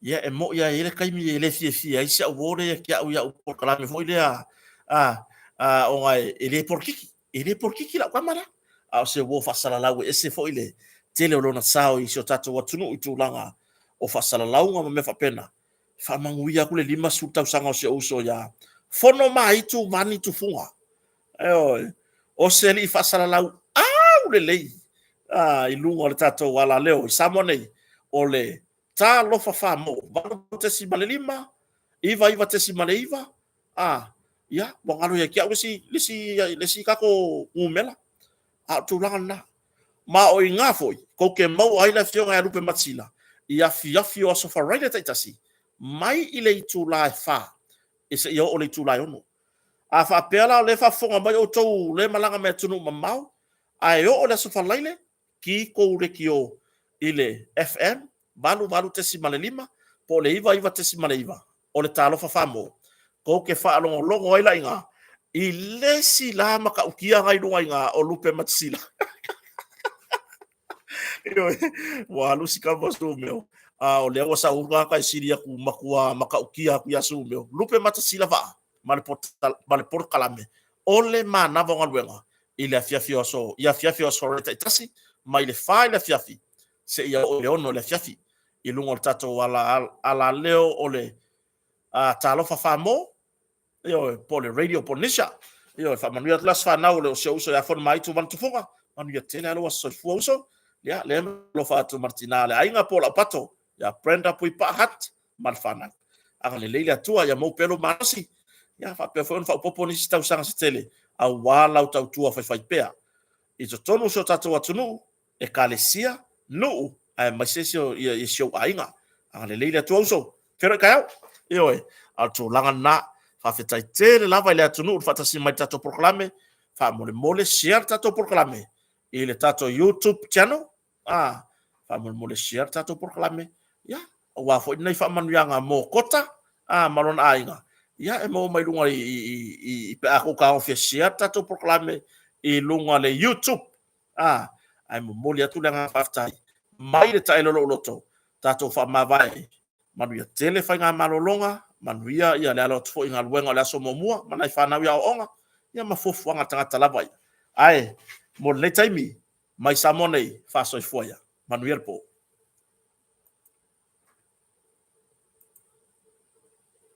Speaker 1: Ia, e moni lava e i ai le taimi e le fiafia ai si au uo lea ia te au i au polokalame foi lea, a, a, ona e le polokiki, e le polokiki lau tama lea. A o se uo faasalalau e ese foi le tele o lona sao i si o tatou atunuu i tulaga o faasalalauga ma mea faapena. Faamanuia atu le 50 tausaga o si ou uso ia Fonomaitu Mani Tufuga. Ioe, o se alii faasalalau aulelei i luga o le tatou alaleo i Samoa nei, o le Talofa Famo 8.5, 99.9, a, ia, ua galo ia te au le isi tatou numera, a o le tulaga lena. Ma o i ina foi tou te maua ai le Afioga ia Lupematasila i afiafi o Aso Faraile taitasi mai i le itula e 4 seia oo i le itula e 6. A faapea la o lea e faafofoga mai outou o lea e malaga mai atunuu mamao, ae oo i le Aso Faraile, ki tou leitio i le FM 88.5 po o le 99.9 o le Talofa Famo, tou te faalogologo ai la i ina i le isi la matautia na i luga i ina o Lupematasila. Ioe, ua alu si tama Sumeo, a o lea ua sau tagata e sili atu matua matautia atu ia Sumeo. Lupematasila Vaa ma le polokalame o le manava o galuega i le afiafi o aso, i afiafi o aso Faraile taitasi mai le 4 i le afiafi seia oo i le 6 i le afiafi i luga o le tatou alaleo o le Talofa Famo, ioe, po o le Radio Polynesia. Ioe, faamanuia atu le aso fanau o si ou uso ia Fonomaitu Vanu Tufuga, manuia tele lava lou aso soifua uso. Ia, lea alofa atu ma le tina o le aiga po o Laupato, ia Brenda Puipaa Hunt ma le fanau. Agalelei le Atua ia maua pea lou malosi, ia faapea foi ona faaopoopo nisi tausaga se tele aua lau tautua faifaipea i totonu o si o tatou atunuu, ekalesia, nuu, aemaise si ou aiga. Agalelei le Atua uso. Feiloai taeao. Ioe, a o le tulaga lena. Faafetai tele lava i le atunuu le faatasi mai i le tatou polokalame. Faamolemole share le tatou polokalame i le tatou YouTube channel. Ah, faamolemole share le tatou polokalame. Ia, aua foi lenei faamanuiaga mo Kota ah, ma lona aiga. Ia, e maua mai luga i pe a tou taofi e share le tatou polokalame i luga le YouTube. A, ae momoli atu le agaga faafetai mai le taele o lou loto, tatou faamavae, manuia tele faigamalologa, manuia ia le alo atu foi i galuega o le aso muamua ma nai fanau i aoaoga, ia ma fuafuaga a le tagata lava ia. Ae mo lenei taimi, mai Samoa nei, faasoifua ia. Manuia le po.